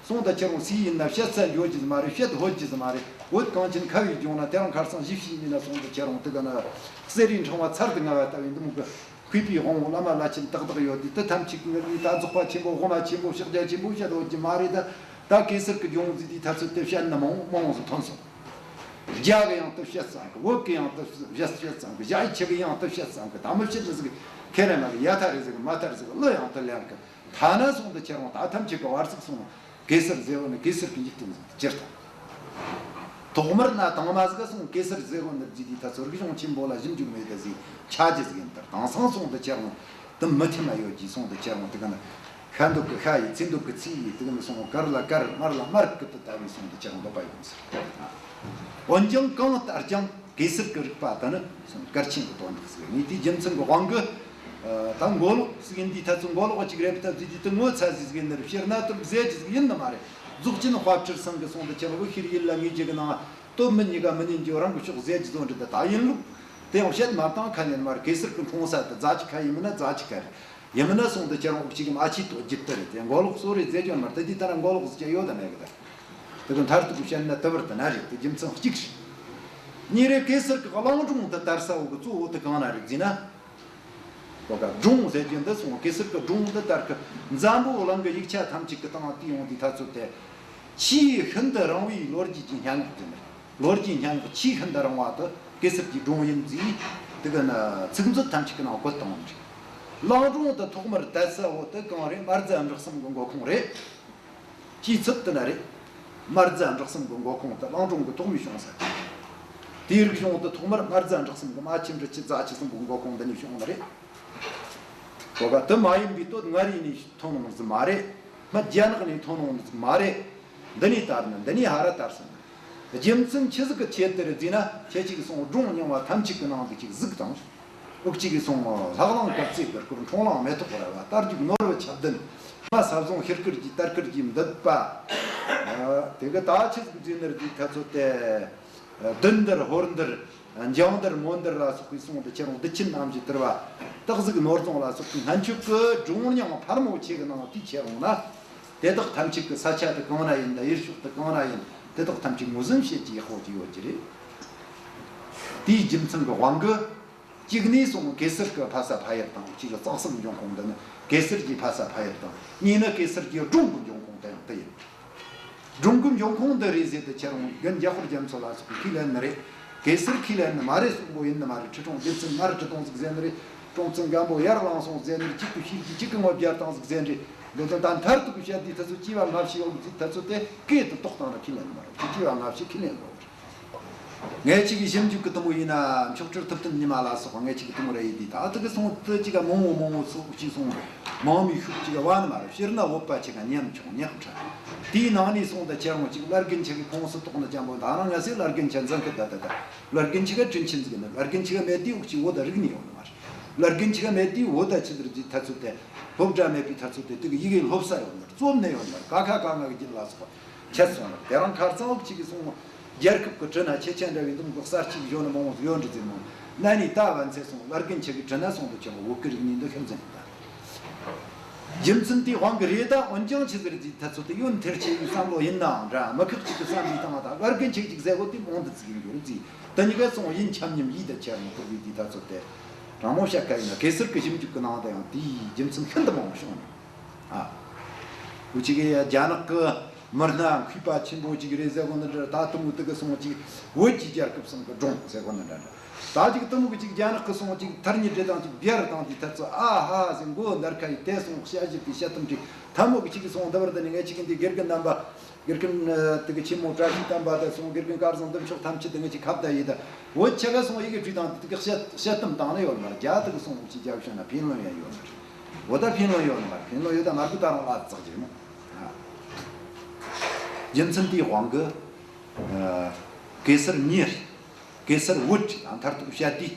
སོང་ད་ཁྱེད་རང་སུ་ཡིན་ན་བཤད་ས་འཇོག་རྒྱུ་ཟིག་མ་རེད། བཤད་ཧོད་རྒྱུ་ཟིག་མ་རེད། བོད་གངས་ཅན་ཁ་བའི་ལྗོངས་ན་དེ་རིང་ཁ་སང་གཞིས་བྱེས་ཡིན་ན་སོང་ད་ཁྱེད་རང་དེ་ག་ན་གསེར་རིའི་འཕྲེང་བ་ཚར་དུ་དངར་བ་ལྟ་བུའི་འདི་མོ་གི། མཁས་པའི་དབང་བོ་བླ་མ་བླ་ཆེན་ཏག་ཏག་ཡོད་དུས། དེ་ཐམས་ཅད་ཀྱི་ངར་ནི་ད་རྫོགས་པ་ཆེན་པོ་དབུ་མ་ཆེན་པོ་ཕྱག་རྒྱ་ཆེན་པོ་བཤད་ཡོད་ཀྱི་མ་རེད། ད་ད་གེ་སར་གྱི་ལྗོངས་ཟིག་དེའི་ཐ་ཚོད་དེ་བཤད་ན་མང་མང་ཟིག་ཐོན་སོང་། རྒྱ་གི་ཡང་དེ་བཤད་ཙང་གི། བོད་གི་ཡང་དེ་བཤད་བཤད་ཙང་གི། ཞ་ཡི་ཆི་གི་ཡང་དེ་བཤད་ཙང་གི། ད་མི་བཤད་ནི་ཟིག་ཁེ་རེ་མ་གི། ཡ་ཐ་རེ་ཟིག་མ་ཐ་རེ་ཟིག་གླུ་ཡང་དེ་ལེན་གི། ཐ་ན་སོང་དུ་ཁྱེད་རང་ད་ཐམས་ཅད་ཀྱི་བར་ཚིག་སོང་། གེ་སར་ཟེར་བ་ནི་གེ་སར་གྱི་འཇིག་རྟེན་ཟིག་ཏུ་གྱུར་ཏོ། ཐོག་མར་ན་དང་མ་ཟིག་སོང་གེ་སར་ཟེར་བ་ནི་རྫི་དེའི་ཐ་ཚོད་རིག་གཞུང་ཆེན་པོ་ལ་ཞིབ་འཇུག་མེད་ད་ཟིག་ཆ་རྒྱུ་ཟིག་ཡིན་ལྟར། དེང་སང་སོང་དུ་ཁྱེད་རང་དུ་མི་ཐེ་མ་ཡོད་ཀྱི་སོང་དུ་ཁྱེད་རང་དེ་ག་ན་ཤ་འདུག་གི་ཤ་ཡི། ཚིག་འདུག་གི་ཚིག་ཡི། དེ་ག་ན་སོང་དཀར་ལ་དཀར་དམར་ལ་དམར་གི་དུ་ལྟ་བུའི་སོང་དུ་ཁྱེད་རང་འདོད་པ་ཡོང་ཟིག། འོན་ཀྱང་གང་ལྟར་ཀྱང་གེ་སར་གྱི་རིག་པ་དེ་ནི་སོང་གལ་ཆེན་གྱི་དོན་དག་ཟིག་ཡིན། དེའི་རྒྱུ་མཚན་གྱི་དབང་གིས། ཨ། ད་མགོ་ལོག་ཟིག་ཡིན་དུས་ཐ་ཚོད་མགོ་ལོག་ཅིག་རེད་ད་ཟེར་དུས་དེ་ངོ་ཚ་ཟིག་ཟིག་ཡིན་ནི་རེད། ཕྱིར་ན་དེ་ཟེར་རྒྱུ་ཟིག་ཡིན་ནི་མ་རེད། རྫོགས་ཆེན་དཔལ་སྤྲུལ་ཚང་གི་སོང་དུ་ཁྱེད་རང་བོད་ཤེས་རིག་ཡིན་ལ་ངེས་རྒྱུ་གི་ནང་སྟོབས་མི་གཉིས་ཀ་མི་ཉན་རྒྱུ་རང་གི་ཕྱོགས་ཟེར་རྒྱུ་ཟོ་འདྲི་ད། ད་ཡིན་ལུགས་དེ་ཡང་བཤད་མ་བཏང་ཁ་ཉན་མ་རེད། གེ་སར་གྱི་འཁྲུངས་ས་དེ་རྫ་ཆུ་ཁ་ཡིན་མིན་ན་རྫ་ཆུ་ཁ་རེད། ཡིན་མིན་ན་སོང་དུ་ཁྱེད་རང་འུ་ཅག་གི་མ་ཆེ་ཏོ་རྒྱུད་དེ་རེད། དེ་མགོ་ལོག་སོ་རེད་ཟེར་རྒྱུ་མ་རེད། དེ་དུས་ད་ན་མགོ་ལོག་ཟེར་རྒྱུ་ཡོད་ད་མེད་གི། ད་དེ་གི་མཐར་ཐུག་གི་བཤད་ན་དེ་བར་དུ་ན་རེད། དེ་རྒྱུ་མཚན་གཅིག་རེད། གཉིས་རེད། གེ་སར་གྱི་གླིང་སྒྲུང་དེ་དར་ས་འོག་གི་གཙོ་བོ་དེ་གང་ན་རེད་ཟེར་ན། གོ་ག་སྒྲུང་ཟེར་རྒྱུ་འདི་སོང་གེ་སར་གྱི་སྒྲུང་འདི་ལྟར་གི་འཛམ་བུ་གླིང་གི་ཡིག་ཆ་ཐམས་ཅད་ཀྱི་སྟེང་དུ་ཡོང་དུས་ཐ་ཚོད་དེ། ཆེས་ཤིན་ཏུ་རིང་བའི་ལོ་རྒྱུས་ཀྱི་སྙན་ངག་དེ་ནི། ལོ་རྒྱུས་སྙན་ངག་ཆེས་ཤིན་ཏུ་རིང་བ་དེ་གེ་སར་གྱི་སྒྲུང་ཡིན་ཟེར། དེ་གི་ནི་ཚིག་མཛོད་ཐམས་ཅད་ཀྱི་ནང་བཀོད་བཏང་བ་རེད། གླིང་སྒྲུང་དེ་ཐོག་མར་དར་ས་བོ་དེ་གང་རེད། རྨ་རྫ་འབྲི་གསུམ་གྱི་མགོ་ཁུངས་རེད། སྤྱིའི་ཚུལ་དེ་ན་རེད། རྨ་རྫ་འབྲི་གསུམ་གྱི་མགོ་ཁུངས་དེ་གླིང་སྒྲུང་གི་ཐོག་མའི་བྱུང་ས་རེད། དེའི་རིག་གཞུང་དེ་ཐོག་མར་རྨ་རྫ་འབྲི་གསུམ་གྱི་རྨ་ཆུ་འབྲི་ཆུ་རྫ་ཆུ་གསུམ་གྱི་མགོ་ཁུངས་འདི་ནས་བྱུང་ནི་རེད། གོ་ག་དེ་མ་ཡིན་པའི་སྟོད་མངའ་རིས་ནས་ཐོན་ནོ་ཟིག་མ་རེད། སྨད་རྒྱ་ནག་ནས་ཐོན་ནོ་ཟིག་མ་རེད། འདི་ནས་དར་ནི། འདི་ནས་ཧ་ར་དར་སོང་ནི། རྒྱུ་མཚན་ཆི་ཟིག་གི་ཆེད་དུ་རེད་ཟེར་ན། ཁྱེད་ཅིག་སོང་སྒྲུང་རྙིང་བ་ཐམས་ཅད་ཀྱི་ནང་དུ་ཅིག་གཟིགས་དང་། འུ་ཅག་གིས་སོང་ལྷ་གླིང་གབ་རྩེ་གི་སྐོར། འཁྲུངས་གླིང་མེ་ཏོག་ར་བ། རྟ་རྒྱུག་ནོར་བུ་ཆ་བདུན། རྨ་ས་བཟུང་ཤེལ་དཀར་གྱི་དར་དཀར་གྱི་འདུད་པ། དེ་གི་ད་ཆི་ཟིག་ཟེར་ནི་རེད་ཟེར་ཐ་ཚོད་དེ། བདུད་འདུལ་ཧོར་འདུལ་འཇང་འདུལ་མོན་འདུལ་ལ་སོགས་པའི་སོང་དུ་ཁྱེད་རང་བདུད་ཆེན་རྣམ་བཞི་དུལ་བ། སྟག་གཟིག་ནོར་རྫོང་ལ་སོགས་པའི་སྔན་ཆད་ཀྱི་སྒྲུང་རྙིང་ཕལ་མོ་ཆེ་གི་ནང་དེ་ཁྱེད་རང་ན། དེ་དག་ཐམས་ཅད་ཀྱི་ས་ཆ་དེ་གང་ན་ཡིན་ད། ཡུལ་ཕྱོགས་དེ་གང་ན་ཡིན། དེ་དག་ཐམས་ཅད་ངོས་ཟིན་བྱེད་ཀྱི་ཡག་པོ་ཅིག་ཡོད་ཀྱི་རེད། དེའི་རྒྱུ་མཚན་གྱི་དབང་གིས། གཅིག་ནས་སོང་གེ་སར་གྱི་ཕ་ས་ཕ་ཡུལ་དང་། གཅིག་གི་རྩ་གསུམ་འབྱུང་ཁུངས་འདི་ནི་གེ་སར་གྱི་ཕ་ས་ཕ་ཡུལ་དང་། གཉིས་ནི་གེ་སར་གྱི་སྒྲུང་གི་འབྱུང་ཁུངས་དེ་ཡང་དེ་ཡིན། སྒྲུང་གི་འབྱུང་ཁུངས་འདི་རེད་ཟེར་དུས་ཁྱེད་རང་རྒན་འཇམ་དཔལ་རྒྱ་མཚོ་ལ་སོགས་པས་ཁས་ལེན་ནི་རེད། གེ་སར་ཁས་ལེན་ནི་མ་རེད་གསུང་གོ་ཡིན་ནི་མ་རེད། ཁྲི་སྲོང་ལྡེ་བཙན་མར་ཁྲི་སྟོང་ཟིག་ཟེར་ནི་རེད། སྲོང་བཙན་སྒམ་པོ་ཡར་ལངས་སོང་ཟེར་ནི་རེད། གཅིག་གི་ཤེས་རྒྱུ་གཅིག་གི་ངོ་བརྒྱབ་བཏང་ཟིག་ཟེར་ནི་རེད། འདི་དོན་དག་མཐར་ཐུག་གི་བཤད་དུས་ཐ་ཚོད་སྐྱེ་བ་སྔ་ཕྱི་ཡོང་དུས་ཐ་ཚོད་དེ་སྐད་དུ་ཏོག་བཏང་ན་ཁས་ལེན་ནི་མ་རེད། སྐྱེ་བ་སྔ་ཕྱི་ཁས་ལེན་དགོས་རེད། ངས་ཅིག་ཞིབ་འཇུག་གི་དུམ་བུ་ཡིན་ན་མཆོག་སྤྲུལ་ཐུབ་བསྟན་ཉི་མ་ལ་སོགས་ངས་ཅིག་གི་དུམ་བུ་ར་ཡིན་དུས་ད་དེ་གི་སོང་དེ་ཅིག་ག་མང་བོ་མང་བོ་སོགས་ཅིག་སོང་མང་མི་ཤུགས་ཅིག་ག་བ་ནི་མ་རེད། སྤྱིར་ན་བོད་པ་ཅིག་ག་ཉམ་ཆུང་ཉག་ཕྲ། དེའི་ནང་ནས་སོང་ད་ཁྱེད་རང་ཅིག་བླ་རྒན་ཆེ་གི་ཁོངས་སུ་གཏོགས་ན་ཅང་པོ་ད་རང་ང་སེ་བླ་རྒན་ཆེ་འཛིན་གི་ད་ད་ད་བླ་རྒན་ཆེ་ག་དྲིན་ཆེན་ཟིག་ནི་བླ་རྒན་ཆེ་ག་མེད་དུས་འུག་ཅིག་བོ་ད་རིག་ནི་ཡོད་ནི་མ་རེད། བླ་རྒན་ཆེ་ག་མེད་དུས་བོ་ད་ཆི་ཟེར་གྱི་ཐ་ཚོད་དེ་སློབ་གྲྭ་མེད་པའི་ཐ་ཚོད་དེ་དེ་གི་ཡི་གེ་སློབ་ས་ཡོད་ནི་མ་རེད། རྩོམ་ནི་ཡོད་ནི་མ་རེད། ཀ་ཁ་ག་ང་གི་རྒྱུད་ལ་སོགས་པ། ཆད་སོང་ནོ། དེ་རིང་ཁ་རྩང་འུག་ཅིག་གིས་སོང་། རྒྱལ་ཁབ་ཀྱི་དྲིན་ན་ཁྱེད་ཅག་འདྲ་བའི་འདུམ་གོ་གསར་ཅིག་བཞོན་ནི་མང་བོ་ཡོད་འདྲི་ཟེར་མོ། ན་ནི་ད་བན་ཚེ་སོང་བླ་རྒན་ཆེ་གི་དྲིན་ན་སོང་དུ་ཆེན་པོ་བོད་ཀྱི་རིག་གནས་འདི་ཤིན་ཙམ་ཡིན་ད། རྒྱུ་མཚན་དེའི་དབང་གི་རེད་ད། འོན་ཀྱང་ཆི་ཟེར་ཟིག་ཐ་ཚོད་དེ་ཡོན་ཐེར་ཆེ་བའི་བསམ་བློ་ཡིན་ནའང་འདྲ་མི་ཁག་ཅིག་གི་བསམ་པའི་སྟེང་ད་བླ་རྒན་ཆེ་གཅིག་ཟེར་གོ་དེ་མང་དུ་ཚིག་ཡིན་རྒྱུ་རེད་ཟིག་དེ་གཉིས་ཀ་སོང་ཡིན་འཁྱམ་མཉམ་ཡིད་དུ་ཆེར་མོ་ཐུབ་པའི་དེ་ཐ་ཚོད་དེ། དྲང་མོ་བཤད་ཁ་ཡིན་ན་གེ་སར་གི་ཞིབ་འཇུག་གི་ནང་དུ་ཡང་དེའི་རྒྱུ་མཚན་ཤིན་ཏུ་མང་བོ་བྱུང་ནས། ཨ། འུ་ཅག་གི་རྒྱ་ནག་གི་མི་སྣ་མཁས་པ་ཆེན་པོ་ཅིག་རེད་ཟེར་གོ་ནི་འདྲ། ད་དུང་དེ་གི་སོང་ཅིག་བོད་ཀྱི་རྒྱལ་ཁབ་སོང་གི་སྒྲུང་ཟེར་གོ་ནི་འདྲ་འདྲ། ད་ཅིག་དུ་མོ་གི་ཅིག་རྒྱ་ནག་གི་སོང་ཅིག་ཐར་ཉི་འདྲེ་དང་ཅིག་བྱར་དང་དེ་ཐ་ཚོ་ཨ་ཧ་ཟེར་མགོ་འདར་ཁ་ཡི་དེ་སོང་བཤད་གཞི་དེ་བཤད་དམ་ཅིག་ཐ་མོ་གི་ཅིག་གི་སོང་འདི་བར་དུ་ནི་ངས་ཅིག་གི་འདི་དགེ་རྒན་རྣམ་པ། དགེ་རྒན་དེ་གི་ཆེན་མོ་བཀྲ་ཤིས་བསྟན་པ་དེ་སོང་། དགེ་རྒན་སྐལ་བཟང་འདི་མཆོག་ཐམས་ཅད་དེ་ངས་ཅིག་ཁ་བརྡ་ཡི་ད། བོད་ཆ་ག་སོང་ཡི་གེ་བྲིས་དང་དེ་གི་བཤད་བཤད་དམ་དང་ནི་ཡོད་མ་རྒྱ་དེ་གི་སོང་ཅིག་རྒྱ་བཤད་ན་ཕན་ལོན་ཡང་ཡོད་མ་རེད། འོ་ད་ཕན་ལོན་ཡོད་ནི་མ་རེད། ཕན་ལོན་ཡོད་ད་མར་གུ་ད་རང་ལ་བཙག་རྒྱུ་མོ། རྒྱུ་མཚན་དེའི་དབང་གིས། ཨ། གེ་སར་ཉིད། གེ་སར་བུ་ཁྲིད་དང་མཐར་ཐུག་བཤད་དུས།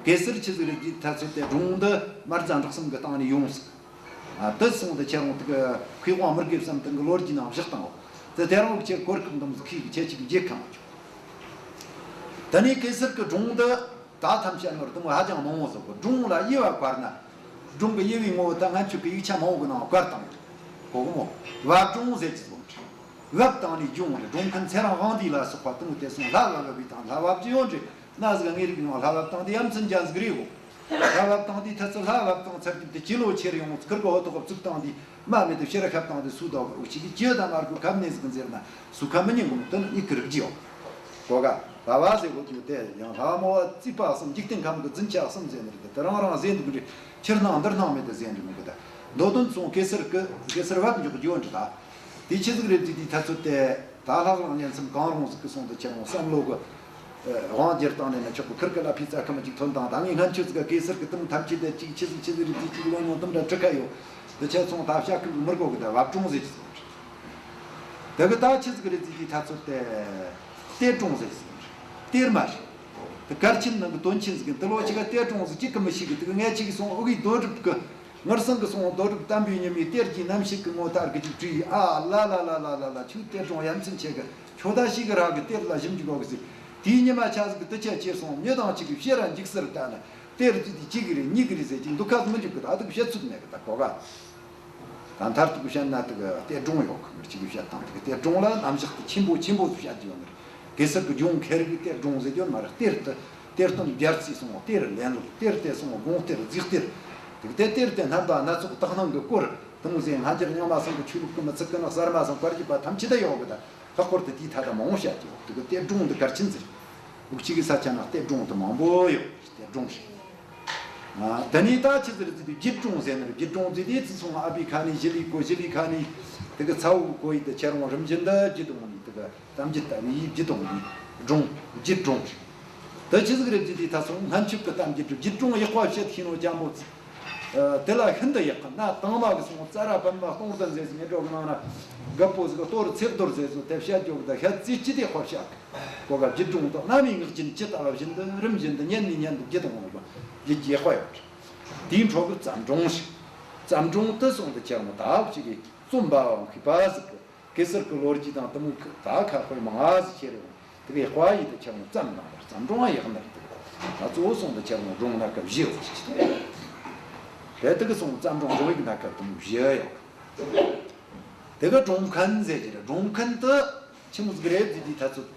གེ་སར་ཆི་ཟིག་རེད་ཀྱི་ཐ་ཚོད་དེ་སྒྲུང་འདི་མར་ཛ་འབྲོག་གསུམ་གི་སྟེང་ནས་ཡོང་ཟིག་ཨ། དེ་སོང་དུ་ཁྱེད་རང་དེ་གི་མཁས་དབང་མི་དགེ་བསམ་གཏན་གི་ལོ་རྒྱུས་ནང་བཞག་བཏང་བ། དེ་དེ་རང་ལུགས་ཀྱི་གོ་སྐབས་འདི་མོ་ཟིག་ཁྱེད་ཀྱི་ཁྱེད་ཅིག་གི་རྗེས་ཁ་མ་བྱུང་། དེ་ནས་གེ་སར་གི་སྒྲུང་འདི། ད་ཐམས་ཅད་ནོར་དུ་མོ་ཧ་ཅང་མང་བོ་ཟིག་གོ། སྒྲུང་ལ་དབྱེ་བ་བཀར་ན། སྒྲུང་གི་དབྱེ་བའི་ངོ་བོ་ད་སྔ་ཆོས་ཀྱི་ཡིག་ཆ་མང་བོ་གི་ནང་བཀར་བཏང་ཡོད། གོ་གི་མོ། བབ་སྒྲུང་ཟེར་གྱི་ཟིག་རེད། བབ་བཏང་ནས་སྦྱོང་རེད། སྒྲུང་མཁན་ཚེ་རིང་དབང་འདུས་ལ་སོགས་པ་དུ་མོ་དེ་སོང་ལྷ་བབ་བབ་བི་དང་ལྷ་བབ་ཀྱི་ཡོད་རེད། ན་ཟིག་ངེས་རིག་ཡོང་ལྷ་བབ་བཏང་དེ་ཡ་མཚན་ཅན་ཟིག་རེད་གོ། ལྷ་བབ་བཏང་དེ་ཐ་ཚོ་ལྷ་བབ་བཏང་ཚར་དུས་དེ་ཁྱི་ལོ་ཁྱེར་ཡོང་ཁུར་གི་འོ་ཐོག་བཙུགས་བཏང་དེ་མ་མེད་དུ་ཕྱི་ར་ཁབ་བཏང་དེ་སུ་དོ་འུ་ཅིག་གི་ཁྱི་དང་མར་གོ་ཁབ་ནས་ཟིག་ཟེར་ན། སུ་ཁ་མི་ཉན་གོ་མོ་དོན་ནི་ཀི་རིག་ཅི་ཡོང་། གོ་ག་ལྷ་བ་ཟེར་གོ་དུ་དེ་ཡང་ལྷ་མོ་བ་རྩིས་པ་གསུམ་འཇིག་རྟེན་ཁམས་ཀྱི་རྫུན་ཆགས་གསུམ་ཟེར་ནི་རེད། དེ་རང་རང་ཟེར་འདུག་གི་རེད། ཕྱིར་སྣང་འདིར་སྣང་མེད་དུ་ཟེར་འདུག་མི་གི་ད། མདོ་དོན་སོང་གེ་སར་གི་གེ་སར་བབ་འཇོག་རྒྱུ་འདྲི་ད། དེ་ཆི་ཟིག་རེད་དེ་དེ་ཐ་ཚོད་དེ་ད་ལྷག་རང་ཉན་སེམས་གང་རུང་ཟིག་གི་སོང་དུ་ཁྱེད་རང་བསམ་བློ་གི་དབང་སྒྱུར་བཏང་ནས་ན་ཆོག་གི་ཁུར་གི་ལ་ཕི་ཙ་ཁ་མ་ཅིག་ཐོན་དང་ད་ངས་སྔན་ཆོས་ཟིག་གི་གེ་སར་གི་དུམ་ཐམས་ཅད་དེ་ཅིག་ཆི་ཟིག་ཆི་ཟིག་རེད་དེ་ཅིག་ལོ་ཉུང་དུམ་འདྲ་ཁྲི་ཁ་ཡོད། དེ་ཆ་ཚོང་ད་བཤད་ཁུར་གི་མི་དགོ་གི་ད་བབ་ཀྲོང་ཟེར་གི་སོང་། དེ་གི་ད་ཆི་ཟིག་རེད་ཟིག་གི་ཐ་ཚོད་དེ། གཏེར་སྒྲུང་ཟེར་ཟིག་རེད། གཏེར་མ་རེད། དེ་གར་ཆེན་ནང་གི་དོན་ཆེན་ཟིག་གི་དེ་ལོ་ཅིག་ག་གཏེར་སྒྲུང་ཟིག་གཅིག་གི་མི་ཤེས་གི་དེ་གི་ངས་ཅིག་གི་སོང་ཨུ་གི་རྡོ་གྲུབ་གི་ངར་སང་གི་སོང་རྡོ་གྲུབ་བསྟན་པའི་ཉི་མའི་གཏེར་གྱི་རྣམ་ཤེས་གི་ངོ་ལྟར་གི་ཅིག་བྲིས། ཨ་ལ་ལ་ལ་ལ་ལ་ལ་ཁྱོད་གཏེར་སྒྲུང་ཡ་མཚན་ཆེ་གི་ཁྱོད་ད་ཤེས་གི་རག་གི་གཏེར་ལ་ཞིབ་འཇུག་གོ་གི་ཟིག་དེའི་ཉི་མ་ཆ་ཟིག་གི་དུ་ཆ་ཆེར་སོང་མྱི་དང་གཅིག་གི་ཤེས་ར་འཇིག་སར་ལྟ་ན་གཏེར་གྱི་དེ་གཅིག་གི་རེད་གཉིས་གི་རེད་ཟེར་ཅིག་འདུག་ཁ་མི་འཇུག་གི་ད་དུ་བཤད་ཚུལ་མེད་གི་ད་གོ་ག་ད་མཐར་ཐུག་བཤད་ན་དེ་གི་གཏེར་སྒྲུང་ཡོད་གི་མི་གཅིག་གི་བཤད་སྟངས་དེ་གི་གཏེར་སྒྲུང་ལ་རྣམ་གཞག་དེ་ཆེན་པོ་ཆེན་པོ་བཤད་རྒྱུ་ཡོད་ནི་རེད། གེ་སར་གི་ལྗོངས་ཁེར་གི་གཏེར་སྒྲུང་ཟེར་རྒྱུ་མ་རེད། གཏེར་དེ་གཏེར་སྟོན་རྒྱལ་རྩིས་སོང་གཏེར་ལེན་ལུགས། གཏེར་དེ་སོང་དགོངས་གཏེར་རྫས་གཏེར། དེ་གི་དེ་གཏེར་དེ་རྣམ་པ་སྣ་ཚོགས་དག་སྣང་གི་སྐོར་དེ་མོ་ཟེར་སྔ་འགྱུར་རྙིང་མ་སང་གི་ཆོས་ལུགས་གི་མི་ཚིག་གི་ནི་གསར་མ་སང་བཀར་རྒྱུ་པ་ཐམས་ཅད་དེ་ཡོད་གི་ད། ལྷག་པར་དུ་དེའི་ཐད་ད་མང་བོ་བཤད་རྒྱུ་ཡོད། དེ་གི་གཏེར་སྒྲུང་འདི་གལ་ཆེན་ཟེར། འུ་ཅག་གི་ས་ཆ་ན་གཏེར་སྒྲུང་དེ་མང་པོ་ཡོད། གཏེར་སྒྲུང་ཞིག་ཨ། དེ་ནས་ད་ཆི་ཟེར་ཟེར་དུས་བརྒྱུད་སྒྲུང་ཟེར་ནི་རེད། བརྒྱུད་སྒྲུང་ཟེར་དུས་ཙི་སོང་ཨ་བི་ཁ་ནས་ཞི་ལི་གོ་ཞི་ལི་ཁ་ནས་དེ་གི་ཚ་བོ་གོ་ཡི་དེ་ཁྱེད་རང་རིམ་བཞིན་དུ་བརྒྱུད་འོང་ནི་དེ་གི་གཏམ་རྒྱུད་ལྟ་བུའི་བརྒྱུད་འོང་ནི་སྒྲུང་བརྒྱུད་སྒྲུང་ཞིག་དེ་ཆི་ཟིག་རེད་ཟེར་དུས་ད་སོང་སྔན་ཆད་གི་གཏམ་རྒྱུད་རེད། བརྒྱུད་སྒྲུང་ཡག་པ་བཤད་ཤེས་ནོ་རྐྱང་པོ་ཙི། ཨ། དེ་ལ་ཤིན་ཏུ་ཡག་གི་ན་དང་མ་གི་སོང་ཙ་ར་པད་མ་སྟོང་ལྡན་ཟེར་ཟིག་ངེད་འགྲོ་གི་ནང་ན་རྒད་པོ་ཟིག་གཏོར་ཚེར་རྡོར་ཟེར་ཟིག་དེ་བཤད་རྒྱུ་གི་ད་ཤ་ཙི་ཅི་དེ་ཁོ་བཤད་གི་གོ་ག་བརྒྱུད་སྒྲུང་དང་གནའ་མིའི་ངག་རྒྱུན་ཇི་ལྟ་བ་བཞིན་དུ་རིམ་བཞིན་དུ་ཉན་ནས་ཉན་དུ་བརྒྱུད་འོང་བ་ཡིད་ཀྱི་ཡག་པ་ཡོད། དེའི་འཕྲོ་གི་བརྩམས་སྒྲུང་ཞིག་བརྩམས་སྒྲུང་དེ་སོང་དུ་ཁྱེད་རང་ད་ཅིག་གི་རྩོམ་པ་བ་མཁས་པ་ཟིག་གི་གེ་སར་གི་ལོ་རྒྱུས་དང་དེ་མོ་ད་ཁ་དཔེ་མང་ང་ཟིག་ཁྱེར་ཡོང་། དེ་གི་དཔའ་ཡིས་དེ་ཁྱེད་རང་བརྩམས་གནང་བར་བརྩམས་སྒྲུང་ཡག་ནར་དེ་ད་གཙོ་བོ་སོང་དུ་ཁྱེད་རང་སྒྲུང་ན་སྐབས་བཞི་ཡོད་ཅིག་དེ་དེ་གི་སོང་བརྩམས་སྒྲུང་སྒྲུང་ཡིག་ན་སྐབས་དེ་མོ་བཞི་ཡོད། དེ་གི་སྒྲུང་མཁན་ཟེར་གྱི་རེད། སྒྲུང་མཁན་དེ་ཆི་མོ་ཟིག་རེད་ཟེར་དུས་ད་ཚོད།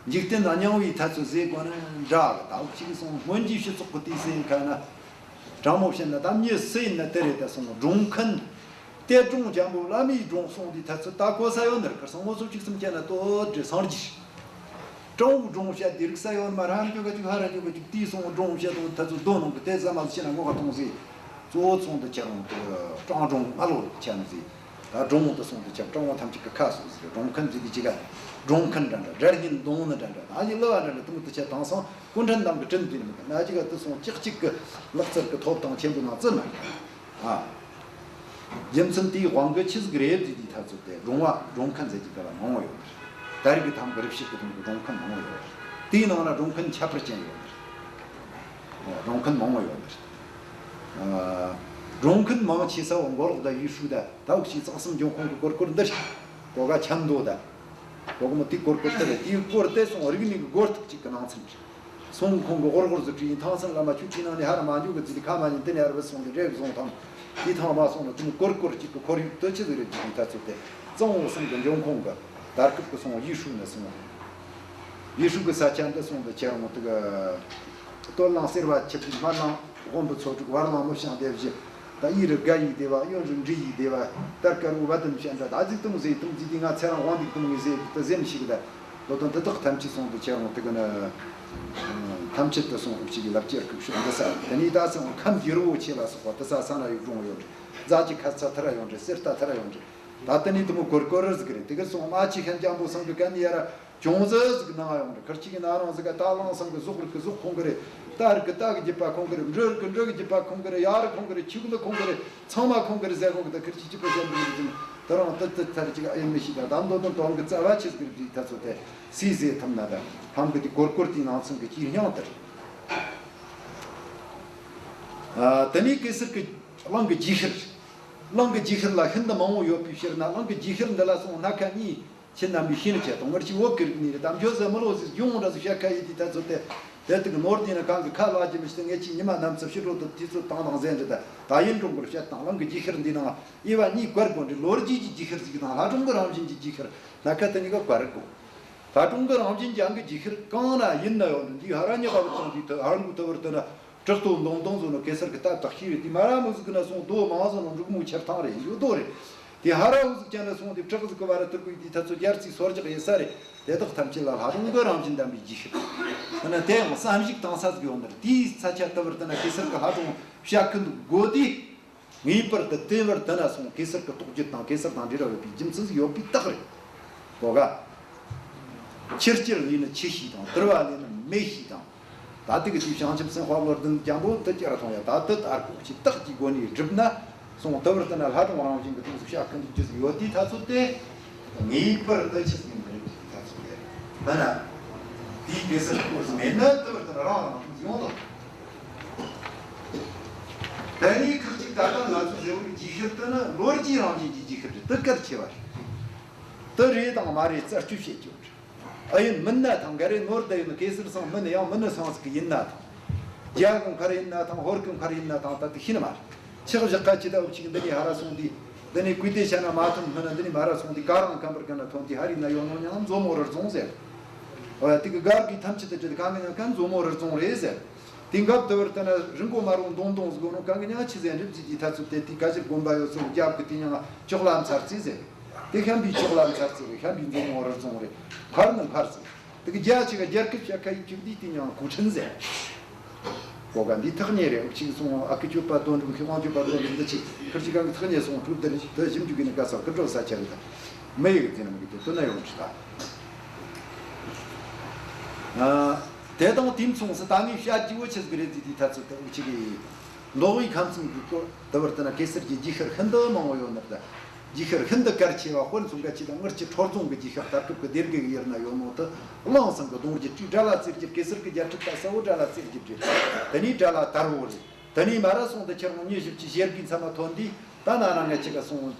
འཇིག་རྟེན་ན་རྙིང་བའི་ཐ་ཚོད་ཟེར་དགོས་ན་འདྲ་གི། ད་འུ་ཅག་གི་སོང་སྔོན་གྱི་སྤྱི་ཚོགས་ཀྱི་དུས་ཟེར་ཁ་ན། དྲང་མོ་བཤད་ན་ད་མྱི་སུ་ཡིན་ན་དེ་རེད། ད་སོང་སྒྲུང་མཁན། གཏེར་སྒྲུང་འཇམ་པོ་བླ་མའི་སྒྲུང་སོང་དུས་ཐ་ཚོད་ད་གོ་ས་ཡོད་ནི་རེད། ཁར་སང་ངོ་སོ་གཅིག་གསུམ་བྱས་ན་ལྟོ་འདྲེ་སངས་རྒྱས། སྤྲང་བོའི་སྒྲུང་བཤད་དེ་རིག་ས་ཡོད་ནི་མ་རེད། ཧ་ཅོ་ག་ཅིག་ཧ་ར་ཅོ་ག་ཅིག་དེའི་སོང་སྒྲུང་བཤད་དང་ཐ་ཚོད་རྡོ་ནང་གི་དེ་ཟ་མ་ཟ་ཤེས་ན་ངོ་ག་གཏོང་ཟེར། གཙོ་བོ་ཚོང་དུ་ཁྱེད་རང་དེ་སྤྲང་སྒྲུང་ང་ལོ་ཁྱེད་རང་ཟེར། ད་སྒྲུང་དུ་སོང་དུ་ཆ་སྤྲང་བོ་ཐམས་ཅད་ཀྱི་ཁ་སོ་ཟིག་སྒྲུང་མཁན་ཟིག་གི་ཅི་ག་སྒྲུང་མཁན་འདྲ་འདྲ། སྒྲ་སྙན་རྡུང་ནི་འདྲ་འདྲ། ད་ཡི་ལི་བ་འདྲ་འདྲ། དུ་མོ་དུ་ཆ་དང་སང་སྐུ་ཕྲེང་ནང་གི་དྲིན་དུ་ནི་མི་ད་ན་ཅི་ག་དུ་སོང་ཅིག་ཅིག་གི་ལག་རྩལ་གི་ཐོབ་ཐང་ཆེན་པོ་ནང་བརྩི་མ་ཡོད། ཨ། རྒྱུ་མཚན་དེའི་དབང་གིས་ཆི་ཟིག་རེད་དེ་དེའི་ཐ་ཚོད་དེ་སྒྲུང་བ་སྒྲུང་མཁན་ཟེར་གྱི་དེ་ལ་མང་བོ་ཡོད་ནི་རེད། ད་རིག་གི་ཐང་གི་རིག་བྱེད་ཀྱི་དོན་གྱི་སྒྲུང་མཁན་མང་བོ་ཡོད་རེད། དེའི་ནང་ན་སྒྲུང་མཁན་ཁྱད་པར་ཅན་ཡོད་ནི་རེད། སྒྲུང་མཁན་མང་བོ་ཡོད་ནི་རེད། ཨ། སྒྲུང་མཁན་མང་ཆེ་ས་བོ་མགོ་ལོག་ད་ཡུས་ཧྲུའུ་ད་ད་འུ་ཅག་གཙང་གསུམ་འབྱུང་ཁུངས་ཀྱི་སྐོར་སྐོར་འདི་རེད། གོ་ག་ཆན་དོ་ད། གོ་ག་མོ་དེའི་སྐོར་སྐོར་དེ་རེད། དེའི་སྐོར་དེ་སོང་རིག་གནས་ཀྱི་སྒོ་ཐུག་ཅིག་གི་ནང་ཚན་རེད། སོང་ཁོང་གི་ཧོར་ཧོར་ཟིག་བྲིས་ཡིན། ཐང་སན་བླ་མ་ཁྱོད་ཀྱི་ནང་ནས་ཧར་མ་འཇུག་གི་ཟིག་ཁ་མ་ཉན། དེ་ནས་ཧར་བུད་སོང་དེ་འདྲས་བཟུང་ཐང་། དེ་ཐང་མ་སོང་ན་དུ་མོ་སྐོར་སྐོར་གཅིག་གི་ཁོར་ཡུག་དུ་ཆི་ཟིག་རེད་ཅིག་གི་ཐ་ཚོད་དེ། གཙང་བོ་གསུམ་གི་འབྱུང་ཁུངས་གི་དར་ཁུབ་གི་སོང་ཡུས་ཧྲུའུ་ནས་སོང་། ཡུས་ཧྲུའུ་གི་ས་ཆ་འདི་སོང་དུ་ཁྱེར་འོང་དུ་གི། སྟོད་གླིང་སེར་བ་ཆིབས་བཞི། སྨད་གླིང་དབོན་པོ་ཚོ་དྲུག། བར་གླིང་མི་བྱང་སྡེ་བཞི། ད་ཡི་རུ་དགའ་ཡི་སྡེ་བ། གཡོན་རུ་འབྲི་ཡི་སྡེ་བ། དར་དཀར་བོ་བ་དུམ་ཤན་འདྲ། ད་ཟིག་དུམ་ཟེ་དུམ་ཟེ་དེ་ང་ཚེ་རིང་དབང་འདུས་དུམ་ངེས་ཟེ་དུ་ཟེམ་ཞིག་ད། ལོ་དོན་དེ་དག་ཐམས་ཅད་སོང་དུ་ཁྱེར་འོང་དུ་གི་ནི། ཐམས་ཅད་དུ་སོང་ཞིག་གི་ལབ་ཀྱི་ར་ཁུག་ཤོག་འདི་ས་དེ་ནས་ད་སོང་ཁམས་འགྱུར་བོ་ཆེ་ལ་སོགས་པ་དུ་ས་ས་ན་ཡུག་རོང་ཡོད་རེད། རྫ་ཅི་ཁ་ཚ་ཐུར་ཡོང་རེད། སེར་རྟ་ཐུར་ཡོང་རེད། ད་དེ་ནས་དུ་མོ་གོར་གོར་རི་ཟིག་རེད། དེ་གར་སོང་མ་ཆི་ཤན་ལྗང་བོ་སང་གི་གན་ཡ་ར། ཅུང་ཟད་ཟིག་ནང་ཡོང་རེད། ཁིར་གཅིག་གི་ན་རང་ཟིག་ག་ད་ལང་སང་གི་ཟོག་རིགས་གི་ཟོག་ཁོང་གི་རེད། རྟ་རིགས་གི་རྟ་གི་རྒྱུད་པ་ཁོང་གི་རེད། འབྲུ་རིགས་གི་འབྲུ་གི་རྒྱུད་པ་ཁོང་གི་རེད། གཡག་རིགས་ཁོང་གི་རེད། ཆུ་གི་ལི་ཁོང་གི་རེད། ཚང་མ་ཁོང་གི་རེད་ཟེར། ཁོང་གི་ད་ཁིར་གཅིག་གཅིག་པ་བཤད་འདུག་རེད་ཅིང་། ད་རང་ཏི་ཏི་ཐར་གཅིག་ཨེ་མི་ཤེས། ད་ད་མདོ་དོན་དོན་གི་རྩ་བ་ཆི་ཟིག་རེད་ད་ཚོ་དེ་སུས་ཟེར་ཐུབ་ན། ད་ཕམ་གི་དེ་གོར་གོར་དེའི་ནང་ཚན་གི་སྐྱིད་སྙིང་ལྟར། ཨ། དེ་ནས་གེ་སར་གི་གླིང་གི་རྗེས་ཤུལ། གླིང་གི་རྗེས་ཤུལ་ལ་ཤིན་ཏུ་མང་བོ་ཡོད་པའི་ཕྱིར་ན། གླིང་གི་རྗེས་ཤུལ་འདི་ལ་སོང་སྣ་ཁ་གཉིས། ཁྱེད་རྣམ་པས་ཤེས་ནི་ཆེད་དང་། ངར་གྱི་བོད་ཀྱི་རིག་གནས་རེད། ད་འཇོ་ཟེར་མི་ལོ་ཟེར་གྱོང་ར་ཟེར་བཤད་ཁ་ཡིན་དེ་ད་ཚོ་དེ། དེ་དུ་གི་ནོར་དེ་ནི་གང་གི་ཁ་ལ་ཅི་མི་ཤེས། ངས་ཅི་ཉི་མ་ནམ་ཚོ་ཕྱི་དྲོ་དུ་དུས་ཚོད་དང་དང་ཟན་རེད། ད་ད་ཡིན་འགྲོ་མགོར་བཤད་དང་། གླིང་གི་རྗེས་ཤུལ་འདི་ནང་དབྱེ་བ་གཉིས་བཀར་དགོས་འདྲི། ལོ་རྒྱུས་ཀྱི་རྗེས་ཤུལ་ཟིག་དང་ལྷ་སྒྲུང་གི་རང་བཞིན་གྱི་རྗེས་ཤུལ། སྣ་ཁ་དེ་གཉིས་ཀ་བཀར་དགོས། ལྷ་སྒྲུང་གི་རང་བཞིན་ཅན་གྱི་རྗེས་ཤུལ་གང་ན་ཡིན་ན་ཡང་འདི་ཧ་ར་ཉི་ཧ་བུ་དང་དུས་དུ་ཧ་ར་ངུ་ཐུ་བུར་དུ་ན། བྲག་རྡོ་མདོང་མདོང་ཟོ་ནོ་གེ་སར་གི་རྟ་བཏགས་ཤེས་རེད། དེ་མ་ར་མོ་ཟིག་གི་ན་སོང་རྡོ་མང་ཟོ་ནོ་འབྲུག་མོ་ཆེར་ཐང་རེད། ཡོད་དོ་རེད། དེ་ཧ་ར་འུ་ཟིག་ཅན་ན་སོང་དེ་བྲག་ཟིག་གི་བར་དུར་གོས་དེ་ད་ཚོ་རྒྱལ་སྲིད་སོར་རྒྱག་ཡེ་ས་རེད། དེ་དག་ཐམས་ཅད་ལ་ལྷ་སྒྲུང་གི་རང་བཞིན་ལྡན་པའི་རྗེས་ཤུལ། ད་ན་དེ་ཡང་བསམ་གཞིག་བཏང་ས་ཟིག་ཡོང་ནི་རེད། དེའི་ས་ཆ་ལྟ་བུར་ད་ན་གེ་སར་གི་ལྷ་སྒྲུང་བཤད་ཁུ་འདུག་དགོས་དེ། ངེས་པར་དུ་དེ་བར་དུ་ན་སོང་གེ་སར་གི་རྟོགས་བརྗོད་དང་གེ་སར་དང་འབྲེལ་བ་ཡོད་པའི་རྒྱུ་མཚན་ཟིག་ཡོད་པའི་རྟགས་རེད། གོ་ག་ཆུ་སྐྱར་ལས་ནི་ཆུ་ཤེས་དང་། དུར་བ་ལས་ནི་མེ་ཤེས་དང་། ད་ལྟ་གི་དུས་བྱང་ཆུབ་སེམས་དཔའ་བློ་ལྡན་རྒྱལ་པོ་དུ་ཅར་མཐོང་ཡ། ད་ལྟ་ཨར་ཁོག་ཆུ་རྟགས་ཀྱི་སྒོ་ནས་བསྒྲུབས་ན་སོང་དུ་བར་དུ་ན་ལྷ་སྒྲུང་རང་བཞིན་གྱི་དུས་སུ་བྱ་ཀུན་ཏུ་རྒྱུ་ཟིག་ཡོད་དེའི་ཐ་ཚོད་དེ། ངེས་པར་དུ་ཆུ་ཟིག་འདི་རིགས་ཀྱི་ཐ་ཚོད་དེ། མིན་ན་དེའི་གེ་སར་སྐོར་མེད་ན་དུ་བར་དུ་ན་རང་རང་ཡོང་དང་། ད་ནི་ཁག་ཅིག་ད་ལྟ་ང་ཚོ་ཟེར་བའི་རྗེས་ཤུལ་དུ་ནི་ལོ་རྒྱུས་རང་བཞིན་གྱི་རྗེས་ཤུལ་རེད། དུ་གལ་ཆེ་བ་རེད། དུ་རེད་དང་མ་རེད་རྩད་གཅོད་བྱེད་རྒྱུ་རེད། ཨ་ཡིན་མིན་ན་ཐང་ག་རེ་ནོར་ད་ཡོད་ན་གེ་སར་སང་མིན་ཡང་མིན་ན་སང་ཟིག་ཡིན་ན་ཐང་། རྒྱ་གི་མཁར་ཡིན་ན་ཐང་། ཧོར་གི་མཁར་ཡིན་ན་ཐང་། ད་དུ་ཤི་ནི་མ་རེད། ཆག་བཞག་ཁ་ཅི་ད་འུ་ཅིག་འདི་ནས་ཧ་ར་སོང་དུས། འདི་ནས་ཀུས་དེ་བྱ་ན་མ་ཐོན། མིན་ན་འདི་ནས་མ་ར་སོང་དུས་ཀ་རང་ཁམས་པར་ག་ན་ཐོན་དུས་ཧ་རི་ན་ཡོང་ནོ་ཉང་མཛོ་མོ་རུ་རྫོང་ཟེར། འོ་ཡ་དེ་གི་སྒར་གི་ཐམས་ཅད་དུ་བྲིས་གང་གི་ཉང་ག་མཛོ་མོ་རུ་རྫོང་རེད་ཟེར། དེ་འགབ་དུ་བར་ལྟ་ན་རི་མགོ་དམར་བོ་མདོང་མདོང་ཟིག་ཡོད་ནོ་གང་གི་ཉང་ཆི་ཟེར་འགྲིབ་ཅི་དེའི་ཐ་ཚུབ་དེ་དེ་ག་ཞིག་དགོན་པ་ཡོད་སོང་རྒྱབ་གི་དེ་ཉང་ཅོག་ལ་མཚར་རྩེ་ཟེར། དེ་ཤམ་བུའི་ཅོག་ལ་མཚར་རྩེ་རེད། ཤམ་བུའི་མཛོ་མོ་རུ་རྫོང་རེད། མཁར་ནི་མཁར་ཟེར། དེ་གི་རྒྱ་ཆེ་ག་རྒྱལ་ཁབ་བྱ་ཁ་ཡིག་ཅིག་འདི་དེ་ཉང་གུང་ཁྲན་ཟེར། གོ་ག་འདི་ཐག་ཉེ་རེད། འུ་ཅིག་སོང་ཨ་ཁུ་སྤྱོད་པ་དོན་གྲུབ་ཤེས་དབང་སྤྱོད་པ་དོན་གྲུབ་འདི་ཅིག་ཁུར་ཅིག་ག་གི་ཐག་ཉེ་སོང་གྲུབ་དེ་རེད། དེ་ཞིབ་འཇུག་གི་ནི་ག་ས་ཀི་འགྲོ་ས་ཆ་རེད། ད་མི་ཡི་གི་འཛིན་མི་གི་དེ་དོན་ན་ཡོང་ཆི་ད། ཨ། དེ་དང་དེ་མཚུངས་སུ་ད་ངས་བཤད་རྒྱུ་བོ་ཆི་ཟིག་རེད་ཟེར་དུས་ཐ་ཚུལ་དུ་འུ་ཅིག་གི་མདོ་དབུས་ཁམས་གསུམ་གི་སྐོར་དུ་བར་དུ་ན་གེ་སར་གྱི་རྗེས་ཤུལ་ཤིན་ཏུ་མང་བོ་ཡོད་ནི་རེད། རྗེས་ཤུལ་ཤིན་ཏུ་གལ་ཆེ་བ་དཔེར་མཚོན་གལ་ཆེ་ད་ངར་གྱི་ཁྲོ་རྫོང་གི་རྗེས་ཤུལ་དར་ཁུབ་ཀྱི་སྡེ་དགེ་གི་ཡུལ་ན་ཡོད་ནོ་དུ་གླང་ཚང་གི་གདུང་རྒྱུད་བྲིས། དགྲ་ལྷ་རྩེ་རྒྱལ། གེ་སར་གྱི་རྒྱལ་ཁྲིམས་ལྟ་ས་བོ་དགྲ་ལྷ་རྩེ་རྒྱལ་བྲིས། དེ་ནས་དགྲ་ལྷ་དར་བོ་རེད། དེ་ནས་མ་ར་སོང་དུ་ཁྱེར་འོང་མྱི་བཞི་བཅུ་ཞེ་དགུའི་མཚན་མ་ཐོན་དུས། ད་ན་རང་ངས་ཅིག་ག་སོང་།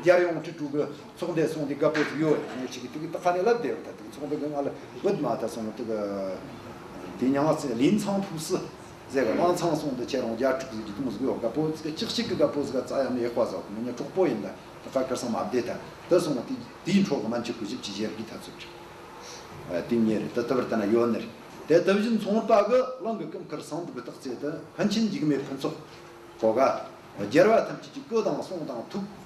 རྒྱལ་ཡོངས་ཁྲི་དྲུག་གི་ཚོགས་འདུ་སོང་དུས་དགའ་པོ་ཟིག་ཡོད། ངས་ཅིག་གི་དེ་གི་ད་ཁ་ནས་ལབ་བསྡད་ཡོད། ད་དེ་ཚོགས་འདུ་གི་ང་ལ་བུད་མ་ད་སོང་དུ་གི་དེ་ཉང་ཚེ་ལིན་ཚང་ཕུ་སི་ཟེར་གི་དབང་ཚང་སོང་དུ་ཁྱེར་འོང་རྒྱལ་ཕྲུག་ཟིག་གི་དུ་མོ་ཟིག་ཡོད། དགའ་པོ་ཟིག་ཅིག་ཅིག་གི་དགའ་པོ་ཟིག་ག་རྩ་ཡ་མེད་པ་ཟིག་མི་ཉག་གྲོགས་པོ་ཡིན། ད་ད་ཁ་ཁར་སང་མ་བསྡད། ད་ད་སོང་ན་དེ་དེའི་འཕྲོ་གི་མན་ཆད་གི་བཞི་བཅུ་ཞེ་དགུའི་ཐ་ཚོད་རེད། དེ་ཉེ་རེད། ད་ད་བར་ད་ན་ཡོད་ནི་རེད། དེ་ད་བཞིན་ཚོང་པ་གི་གླིང་གི་སྐུ་མཁར་ཟངས་དུག་གི་སྟག་རྩེ་དུ་ཕན་ཆད་འཇིགས་མེད་ཕུན་ཚོགས། གོ་ག་རྒྱལ་བ་ཐམས་ཅད་ཀྱི་སྐུ་དང་གསུང་དང་ཐུགས།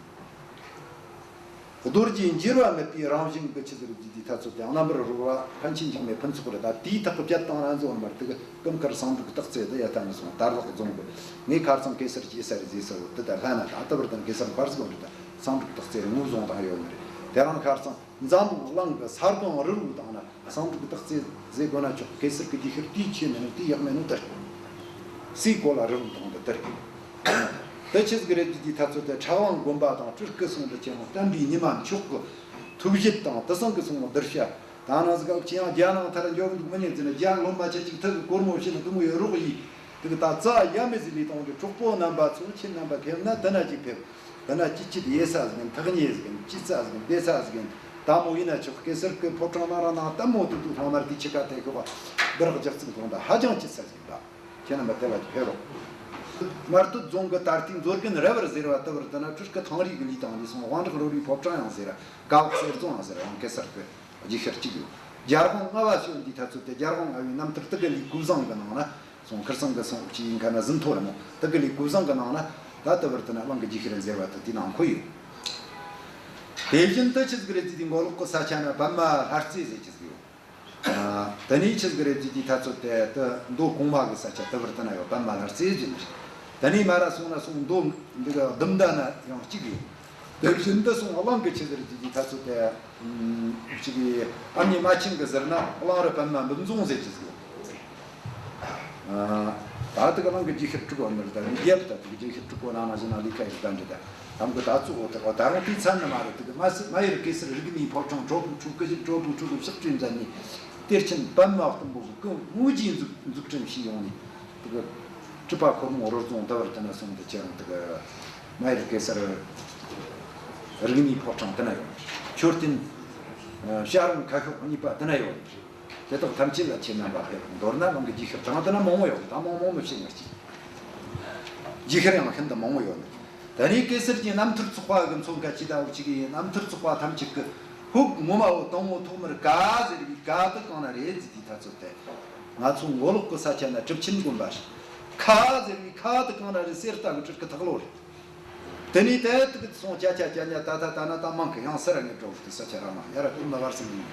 རྡོ་རྗེ་འགྱུར་བ་མེད་པའི་རང་བཞིན་གྱི་ཆི་ཟེར་རྒྱུ་དེའི་ཐ་ཚུལ་དེ་རྣམ་པར་རོལ་བ་ཕན་ཆད་འཇིགས་མེད་ཕུན་ཚོགས་རེད། ད་དེའི་ཐག་གི་བཅད་དང་ར་མཛོ་མར་དུ་གི་སྐུ་མཁར་ཟངས་དུག་སྟག་རྩེ་དུ་ཡ་ད་ནི་སོང་དར་ལག་རྫོང་གི་ངའི་ཁར་ཚང་གེ་སར་གྱི་ས་རེད་ཟེར་ས་བོ་དུ་ད་ལྷ་ན་ད་ལྟ་བར་དུ་གེ་སར་མཁར་ཟིག་ཡོད་རེད། ད་ གསང་སྒྲུབ་སྟག་རྩེ་རུ་ངོས་བཟུང་བཏང་ཡོད་ནི་རེད། དེ་རིང་ཁ་སང་འཛམ་བུ་གླིང་གི་ས་སྒང་རི་རུ་དང་ན་གསང་སྒྲུབ་སྟག་རྩེ་ཟེར་དགོས་ན་ཆོག། གེ་སར་གི་རྗེས་ཤུལ་དེའི་ཆེ་མེད་ནོ་དེའི་ཡག་མེད་ནོ་དེ་རེད། སའི་གོ་ལ་རི་རུ་དང་དེ་དེ་རེད། དེ་ཆི་ཟིག་རེད་དེ་དེའི་ཐ་ཚོད་དེ་ཕྲག་དབང་དགོན་པ་དང་སྤྲུལ་སྐུ་སོང་དུ་ཆེན་མོ་བསྟན་པའི་ཉི་མ་མཆོག་གི་ཐུགས་བཞེད་དང་དེ་སང་གི་སོང་བསྡུར་བྱ། ད་ནང་ཟིག་ཨུ་ཆི་ཡང་རྒྱ་ནང་ཐར་འཇོག་འདུག་མི་ཉན་ཟེར་ན། རྒྱ་ལོ་མ་ཆ་ཅིག་ཐུག་གི་སྒོར་མོ་བྱིན་ན་དུ་མོ་ཡོད་རོགས་ཡིན། དེ་གི་ད་རྩ་ཡ་མེད་ཟིག་ལས་གཏོང་གི། གྲོགས་པོ་རྣམ་པ་ཚོ་ཁྱེད་རྣམ་པ་ཕེབས་ན་དེ་ན་ཅིག་ཕེབས། དེ་ན་ཅི་ཅི་ཡེ་ས་ཟིག་ཡིན། ཐག་ཉེ་ཟིག་ཡིན། ཅི་ས་ཟིག་ཡིན། བདེ་ས་ཟིག་ཡིན། ད་མོ་ཡིན་ན་ཆོག། གེ་སར་གི་ཕོ་བྲང་ནང་ར་ནང་ལྟད་མོ་དུ་དུ་ཐོག་མར་དེ་ཆི་ཀ་དེ་ཤོག་པ་བདག་རྒྱག་ཚིག་ཐོང་ད་ཧ་ཅང་ཅི་ས་ཟིག་ཡིན་པ། ཁྱེད་རྣམ་པ་དེ་བ་ཅིག་ཕེབས་རོགས། སྨར་སྟོད་རྫོང་གི་ད་ལྟའི་མཛོད་དགོན་ར་བར་ཟེར་བ་དེ་བར་དེ་ན་སྤྲུལ་སྐུ་ཐང་རིས་གི་ལུས་དང་ལུས་སོང་དབང་དྲག་རོལ་བའི་ཕོ་བྲང་ཡང་ཟེར། ཀ་བག་གསེར་རྫོང་ཡང་ཟེར། ཡང་གེ་སར་གི་རྗེས་ཤུལ་གཅིག་ཡོད། རྒྱལ་དབང་ལྔ་བ་ཞོན་དུས་ཐ་ཚོད་དེ་རྒྱལ་དབང་ལྔ་བའི་རྣམ་ཐར་དེ་གི་ལས་ཀུན་བཟང་གི་ནང་ན་སོང་། ཁིར་སང་གི་སོང་ཅི་ཡིན་ཁ་ན་ཟིན་ཐོ་ར་མོ་དེ་གི་ལས་ཀུན་བཟང་གི་ནང་ན་ད་དེ་བར་དེ་ན་གླིང་གི་རྗེས་ཤུལ་ཟེར་བ་དེ་དེའི་ནང་འཁོད་ཡོད། དེ་བཞིན་དུ་ཆི་ཟིག་རེད་ཟེར་དུས་མགོ་ལོག་གི་ས་ཆ་ན་པདྨ་ལྷ་རྩེ་ཟེར་ཆི་ཟིག་ཡོད། ཨ། དེ་ནས་ཆི་ཟིག་རེད་ཟེར་དུས་ཐ་ཚོད་དེ་དེ་མདོ་གོང་མ་གི་ས་ཆ་དེ་བར་དེ་ན་ཡོད། པདྨ་ལྷ་རྩེ་ཟེར་ནི་རེད། དེ་ནས་མར་ར་སོང་ན་སོང་མདོ་འདི་གི་ལྡུམ་མདའ་ན་ཡང་གཅིག་ཡོད། དེ་བཞིན་དུ་སོང་གླིང་གི་ཆི་ཟིག་རེད་ཟེར་དུས་ཐ་ཚོད་དེ། ཨམ། གཅིག་གི་ཨ་མྱེས་རྨ་ཆེན་གི་ཟུར་ན་གླིང་རུ་པདྨ་འབུམ་རྫོང་ཟེར་གྱི་ཟིག་ཡོད། ཨ། ད་དེ་གི་གླིང་གི་རྗེས་ཤུལ་དྲུག་པ་མི་རེད། ད་ནི་རྒྱབ་ད་དེ་གི་རྗེས་ཤུལ་དྲུག་པོ་ནང་ན་བཞིན་ན་ལི་ཁ་ཡི་ཟླ་འདྲི་ད། དམ་གི་ད་གཙོ་བོ་དེ་གོ་ད་རུང་དེའི་མཚན་ནི་མ་རེད། དེ་གི་མ་སི་མ་ཡུལ་གེ་སར་རིག་གནས་ཕོ་བྲང་གྲོགས་པོ་ཕྲུག་སྐུ་བཞི་གྲོགས་པོ་ཕྲུག་གི་ཕྱག་བྲིས་མཛད་ནས་གཏེར་ཆེན་པདྨ་སྟོན་པོ་གི་སྐུ་དངོས་ཀྱིས་འཛུགས་འཛུགས་སྐྲུན་བྱས་ཡོང་ནས། དེ་གི་གྲུབ་པ་ཁོར་མོ་རོལ་རྫོང་ད་བར་དེ་ན་སོང་དུ་ཁྱེད་རང་དེ་གི་མ་ཡུལ་གེ་སར་རིག་གནས་ཕོ་བྲང་དེ་ན་ཡོད། མཆོད་རྟེན་ཨ་བྱ་རུང་ཁ་ཤོག་གཉིས་པ་དེ་ན་ཡོད། དེ་དག་ཐམས་ཅད་ལ་ཁྱེད་རྣམ་པ་ཕེབས། མདོར་ན་གླིང་གི་རྗེས་ཤུལ་དང་དེ་ན་མང་བོ་ཡོད། ད་མང་མང་མི་བཤད་ངར་ཅིག། རྗེས་ཤུལ་ཡང་ཤིན་ཏུ་མང་བོ་ཡོད་ནི། ད་ནི་གེ་སར་གྱི་རྣམ་ཐར་ཚོགས་པ་གི་མཚོན་ཁ་ཅི་ལྟ་བུ་ཅིག་ཡིན། རྣམ་ཐར་ཚོགས་པ་ཐམས་ཅད་ཀྱི་ཧུག་ངོ་མ་བོ་དང་བོ་ཐོག་མར་ཀ་ཟེར་བའི་ཀ་དེ་གང་ན་རེད་ཟེར་དུས་ཐ་ཚོད་དེ། ང་ཚོ་མགོ་ལོག་གི་ས་ཆ་ན་གྲུབ་ཆེན་དགོན་པ་རེད། ཁ་ཟེར་བའི་ཁ་དེ་གང་ན་རེད། གསེར་རྟ་གི་སྤྲུལ་སྐུ་ཐག་ལོ་རེད། དེ་ནས་དེ་དེ་གི་སོང་ཅ་ཅ་ཅ་ཉ་ད་ད་ད་ན་ད་མང་གི་ཡང་སར་ངེས་འགྲོ་གི་ས་ཆ་ར་མ་ཡ་ར་ཀུན་ལ་བར་སེང་གི་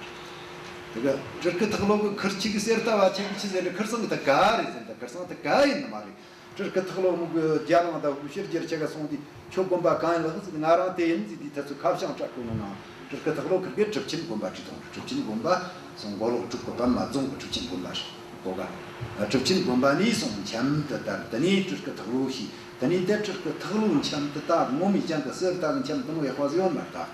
དེ་གི་སྤྲུལ་སྐུ་ཐག་ལོ་གི་ཁིར་ཆི་གི་གསེར་རྟ་བ་ཆི་གི་ཆི་ཟེར་ནི། ཁིར་སང་གི་ད་ག་རེད་ཟེར། ད་ཁིར་སང་ད་ག་ཡིན་ནི་མ་རེད། སྤྲུལ་སྐུ་ཐག་ལོ་མུ་གི་རྒྱ་ནང་ད་གུ་ཕྱིར་རྒྱལ་ཆ་ག་སོང་དུས་ཁྱོད་དགོན་པ་གང་ཡིན་ལགས་ཟེར། ང་རང་དེ་ཡིན་ཟེར་དུས་ཐ་ཚོད་ཁ་བྱང་བཀྲ་ཀུ་ནང་ན་སྤྲུལ་སྐུ་ཐག་ལོ་ཁིར་གི་གྲུབ་ཆེན་དགོན་པ་བྲིས་དང་། གྲུབ་ཆེན་དགོན་པ་སོང་མགོ་ལོག་དྲུག་གི་པདྨ་རྫོང་གི་གྲུབ་ཆེན་དགོན་པ་ཞིག་གོ་ག་གྲུབ་ཆེན་དགོན་པ་ནས་སོང་འཆམ་དུ་དར། དེ་ནས་སྤྲུལ་སྐུ་ཐག་ལོ་ཞིག། དེ་ནས་དེ་སྤྲུལ་སྐུ་ཐག་ལོ་འཆམ་དུ་ད་ངོ་མའི་ཅང་གི་གསེར་རྟ་གི་འཆམ་དུ་མོ་ཡག་པ་ཟིག་ཡོད་མ་རེད་ད།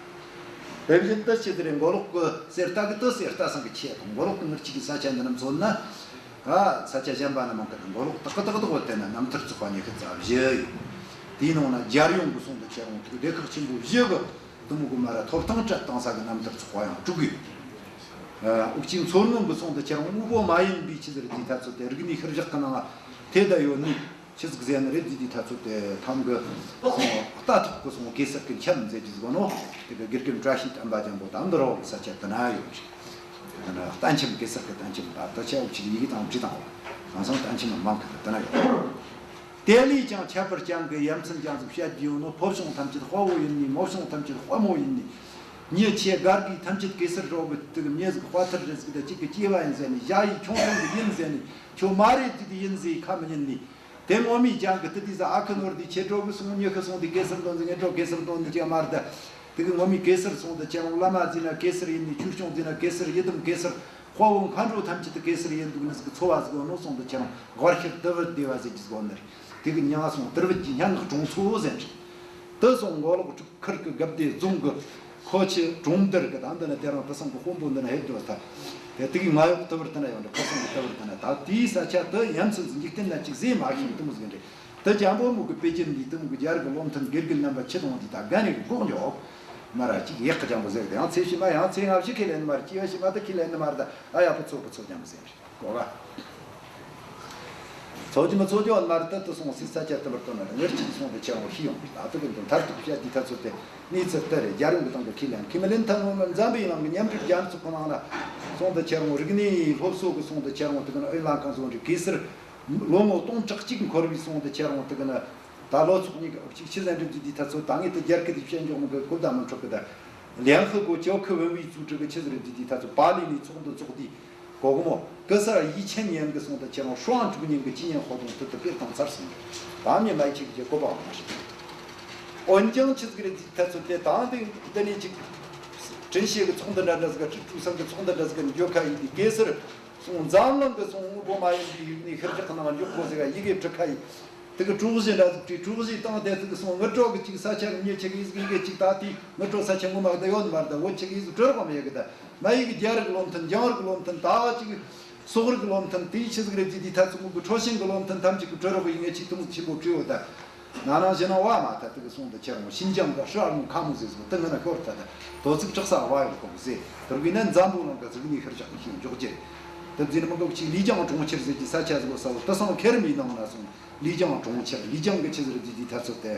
དེ་བཞིན་དུ་ཆི་ཟེར་རེད། མགོ་ལོག་གི་གསེར་རྟ་གི་དུ་གསེར་རྟ་སང་གི་ཆེ་དང་། མགོ་ལོག་གི་ངར་ཅིག་གི་ས་ཆ་འདི་རྣམས་མཚོན་ན། ཨ། ས་ཆ་གཞན་པ་ན་མང་གི་ན་མགོ་ལོག་ཏག་ཏག་ཏག་བོ་དེ་ན་རྣམ་ཐར་ཚོགས་པ་ཉི་ཤུ་རྩ་བཞི་ཡོད། དེའི་ནང་ན་རྒྱལ་ཡོངས་གི་སོང་དུ་ཁྱེད་རང་ཐུགས་སྡེ་ཁག་ཆེན་པོ་བཞི་གི་དུ་མུ་གུ་མ་ར་ཐོབ་ཐང་སྤྲད་བཏང་ས་གི་རྣམ་ཐར་ཚོགས་པ་ཡང་དྲུག་ཡོད། ཨ། འུ་ཅག་མཚོ་སྔོན་གི་སོང་དུ་ཁྱེད་རང་དངོས་པོ་མ་ཡིན་པའི་ཆི་ཟེར་དེའི་ཐ་ཚོད་དེ་རིག་གནས་ཤུལ་བཞག་གི་ནང་ང་དེ་ད་ཡོད་ནི། ཆི་ཟིག་ཟེར་ནི་རེད་ཟེར་དུས་ཐ་ཚོད་དེ་ཐང་གི་སོང་རྟ་ཐོག་གི་སོང་གེ་སར་གི་འཆམ་ཟེར་གྱི་ཟིག་ནོ། དེ་གི་དགེ་རྒན་བཀྲ་ཤིས་བསྟན་པ་རྒྱལ་པོ་དང་འདི་རོགས་ས་ཆ་དེ་ན་ཡོད་རེད། རྟ་འཆམ་གེ་སར་གི་རྟ་འཆམ་ད་ལྟ་ཆ་འུ་ཅག་ཡི་གེ་དང་བྲིས་དང་། གང་སང་རྟ་འཆམ་མང་གི་དེ་ན་ཡོད། དེ་ལས་ཀྱང་ཁྱད་པར་ཅན་གྱི་ཡ་མཚན་ཅན་ཟིག་བཤད་རྒྱུ་ཡོད་ནོ། ཕོ་བྱུང་ཐམས་ཅད་དཔའ་བོ་ཡིན་ནི། མོ་བྱུང་ཐམས་ཅད་དཔའ་མོ་ཡིན་ནི། མྱི་ཆེ་སྒར་གི་ཐམས་ཅད་གེ་སར་རོགས་གི་དེ་གི་མྱི་ཟིག་དཔའ་ཐུལ་རེ་ཟིག་ད་གཅིག་གི་སྐྱེ་བ་ཡིན་ཟེར་ནི། ཞ་ཡི་ཁྱོང་ཁྱོང་གི་ཡིན་ཟེར་ནི། ཁྱོད་མ་རེད་ཟིག་དེ་ཡིན་ཟེར་ཁ་མི་ཉན་ནི། དེ་ངོ་མའི་ཅང་གི་དེ་དུས་ས་ཨ་ཁུ་ནོར་དེ་ཁྱེད་འགྲོ་གི་སོང་། མྱི་ཁུ་སོང་དེ་གེ་སར་འདོན་ཟིག་ངེད་འགྲོ་གེ་སར་འདོན་ནི་ཅང་མ་རེད། དེ་གི་ངོ་མའི་གེ་སར་སོང་དེ་ཁྱེད་རང་བླ་མ་ཟིན་ན་གེ་སར་ཡིན་ནི། ཆོས་སྐྱོང་ཟིན་ན་གེ་སར། ཡི་དམ་གེ་སར། དཔའ་བོ་མཁའ་འགྲོ་ཐམས་ཅད་དེ་གེ་སར་ཡིན་འདུག་ནི་ཟིག་གི་ཚོ་བ་ཟིག་ཡོད་ནོ། སོང་དེ་ཁྱེད་རང་སྒར་ཤར་དུ་བུ་སྡེ་བ་ཟེར་གྱི་ཟིག་ཡོད་ནི་རེད། དེ་གི་མྱིང་ང་སོང་དུར་བུ་གི་སྙན་ངག་དྲུང་འཚོ་ཟེར་ནི་རེད། དེ་སོང་མགོ་ལོག་དྲུག་ཁུར་གི་སྒབ་སྡེ་རྫོང་གི་ཁོ་ཆེ་གྲོང་རྡལ་གི་ད་འདི་ན་དེ་རིང་དེང་སང་གི་དཔོན་པོ་འདི་ན་ཧེབ་འགྲོ་ཐལ། དེ་དེ་གི་ང་ཡོག་ལྟ་བུར་དེ་ན་ཡོང་འདྲ། ཁ་སང་གི་ལྟ་བུར་དེ་ན་ད་དེའི་ས་ཆ་དེ་ཡ་མཚན་འཛིན་འཇིག་རྟེན་ན་ཅིག་ཟེ་མ་ཤེས་དུ་མོ་ཟིག་རེད། དེ་ཇམ་པོ་མུ་གི་པེ་ཅིན་འདི་དུ་མུ་གི་རྒྱ་རིགས་བློ་མཐུན་དགེ་རྒན་རྣམ་པ་ཁྱེད་དང་འདི་ད་དགའ་ནས་གི་གོག་འཇོག་མ་ར་ཅིག་ཡག་གི་ཇམ་པོ་ཟེར་གི་ཡང་ཚེ་ཕྱི་མ་ཡང་ཚེ་སྔ་ཕྱི་ཁས་ལེན་ནི་མ་རེད། སྐྱེ་བ་ཕྱི་མ་དེ་ཁས་ལེན་ནི་མ་རེད། ད་ཨ་ཡ་པོ་ཚོ་པོ་ཚོ་ཇམ་པོ་ཟེར་རེད། གོ་ག་ཚོ་ཅི་མ་ཚོ་ཅི་བ་མར་ཏི་ཏི་སོང་སི་ས་ཆ་ཏི་མར་ཏོ་ན་ངར་ཅིག་སོང་དེ་ཁྱེད་རང་ཤི་ཡོང་། ད་ཏི་གི་འདི་མཐར་ཐུག་བཤད་དེ་ཐ་ཚོད་དེ་གནས་ཚུལ་ཏི་རེད། རྒྱལ་ཡོངས་ཀྱི་སྟེང་གི་ཁས་ལེན་ཁས་མི་ལེན་ཐ་ནོ་མ་འཛམ་བུའི་གླིང་གི་མཉམ་འབྲེལ་རྒྱལ་ཚོགས་ཁོ་ནང་ན་སོང་དེ་ཁྱེད་རང་རིག་གནས་སློབ་གསོ་གི་སོང་དེ་ཁྱེད་རང་དེ་གི་ཨོ་ལང་ཁང་སོང་རིག་གེ་སར་ལོ་ངོ་སྟོང་ཕྲག་གཅིག་འཁོར་བའི་སོང་དེ་ཁྱེད་རང་དེ་གི་ན་ད་ལོ་ཚོགས་གཉིས་ཀྱི་ཨོ་གཅིག་ཕྱི་ཟན་འདྲི་དུས་དེ་ཐ་ཚོད་ད་ངས་དེ་རྒྱལ་ཁབ་དེ་བཤད་འཇོག་མི་དགོས། གོ་བརྡ་མི་འཕྲོད་གི་ད་ལེན་ཧི་གོ་ཅོ་ཁི་བོན་བི་ཚུགས་དྲི་གི་ཆི་ཟིག་རེད་དུས་དེ་ཐ་ཚོད་པ་ལི་ནས་ཚོགས་འདུ་ཚོགས་དུས། གོ་གི་མོ། གེ་སར་ཡིད་ཆེས་ཉན་གི་སོང་དུ་ཁྱེད་རང་ཧྲང་དྲུག་ཉིན་གི་ཅི་ཉིན་ཧོ་དུང་དུ་དུ་པིར་དང་ཚར་སོང་། ད་མྱི་མ་ཡི་ཆེ་གི་ཅེ་གོ་པ་མ་ཤེས། འོན་ཀྱང་ཆི་ཟིག་རེད་ཟེར་ཐ་ཚོད་དེ་དང་དེ་འདི་ནས་ཅིག་ཀྲིན་ཤེ་གི་ཚོགས་འདུ་འདྲ་འདྲ་ཟིག་ག་ཀྲིག་ཀྲུའུ་སང་གི་ཚོགས་འདུ་འདྲ་ཟིག་ག་འགྱོ་ཁ་ཡིན་དུས། གེ་སར་སོང་འཛམ་གླིང་གི་སོང་དངོས་པོ་མ་ཡིན་པའི་ཡུལ་ནས་ཤར་ཕྱོགས་ནང་འཇོག་དགོས་ཟེར་ག་ཡི་གེ་འབྲི་ཁ་ཡིན། དེ་གི་གྲོགས་གཞི་འདྲ་ཟིག་བྲིས། གྲོགས་གཞི་བཏང་སྟེ་དེ་གི་སོང་ངུ་གྲོགས་གི་ཅིག་ས་ཆ་གི་མྱི་ཆེ་གི་ཡི་གེ་ཅིག་ད་དེ་ངུ་གྲོགས་ས་ཆ་ངོ་མ་གི་ད་ཡོད་མ་རེད། ད་བོད་ཆེ་གི་ཡི་གེ་བྲི་རོགས་མི་ཡི་གི་ད་མ་ཡི་གི་རྒྱ་རིགས་བློ་མཐུན། རྒྱང་རིགས་བློ་མཐུན། ད་ཅིག་སོག་རིགས་བློ་མཐུན། དེའི་ཆི་ཟིག་རེད་ཟེར་དུས་ཐ་ཚིག་མུ་གི་ཁྲོ་ཤིང་གི་བློ་མཐུན་ཐམས་ཅད་གི་བྲི་རོགས་ཡིན། ངས་ཆི་དུ་མུ་ཆེན་པོ་བྲིས་ཡོད་ད། ན་ནིང་ཞེ་ནིང་བ་མ་ཐ་དེ་གི་སོང་དུ་ཁྱེར་མོ་ཤིན་ཅང་གི་ཧྲ་རུང་ཁ་མོ་ཟེར་ཟིག་དེ་ངི་ན་ཤོར་ཐ་ད་དོ་ཚིག་གྲགས་ས་བ་ཡོང་ཁོག་ཟེར། དེར་བས་ན་འཛམ་བུ་གླིང་གི་ཟིག་ནས་ཤར་ཕྱོགས་དེ་ཤིང་འཇོག་རྒྱུ་རེད། དེ་ཟིན་མི་འགོག་ཅིག་ལི་ཅང་གྲོང་ཁྱེར་ཟེར་གྱི་ས་ཆ་ཟིག་ལོ་ས་བོ་དེ་སང་ཁེར་མི་ནང་ན་སོང་ལི་ཅང་གྲོང་ཁྱེར། ལི་ཅང་གི་ཆི་ཟིག་རེད་ཟེར་དུས་ཐ་ཚོད་དེ་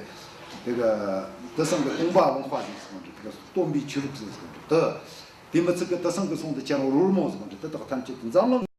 དེ་གི་དེ་སང་གི་སྟོང་པ་ལོང་པ་ཟེར་ཟིག་རེད། དེ་གི་སྟོན་པའི་ཆོས་ལུགས་ཟེར་ཟིག་རེད། དེ་དེ་མི་ཚིག་གི་དེ་སང་གི་སོང་དུ་ཁྱེར་རོལ་མོ་ཟིག་རེད། དེ་དག་ཐམས་ཅད་དེ་འཛམ་གླིང་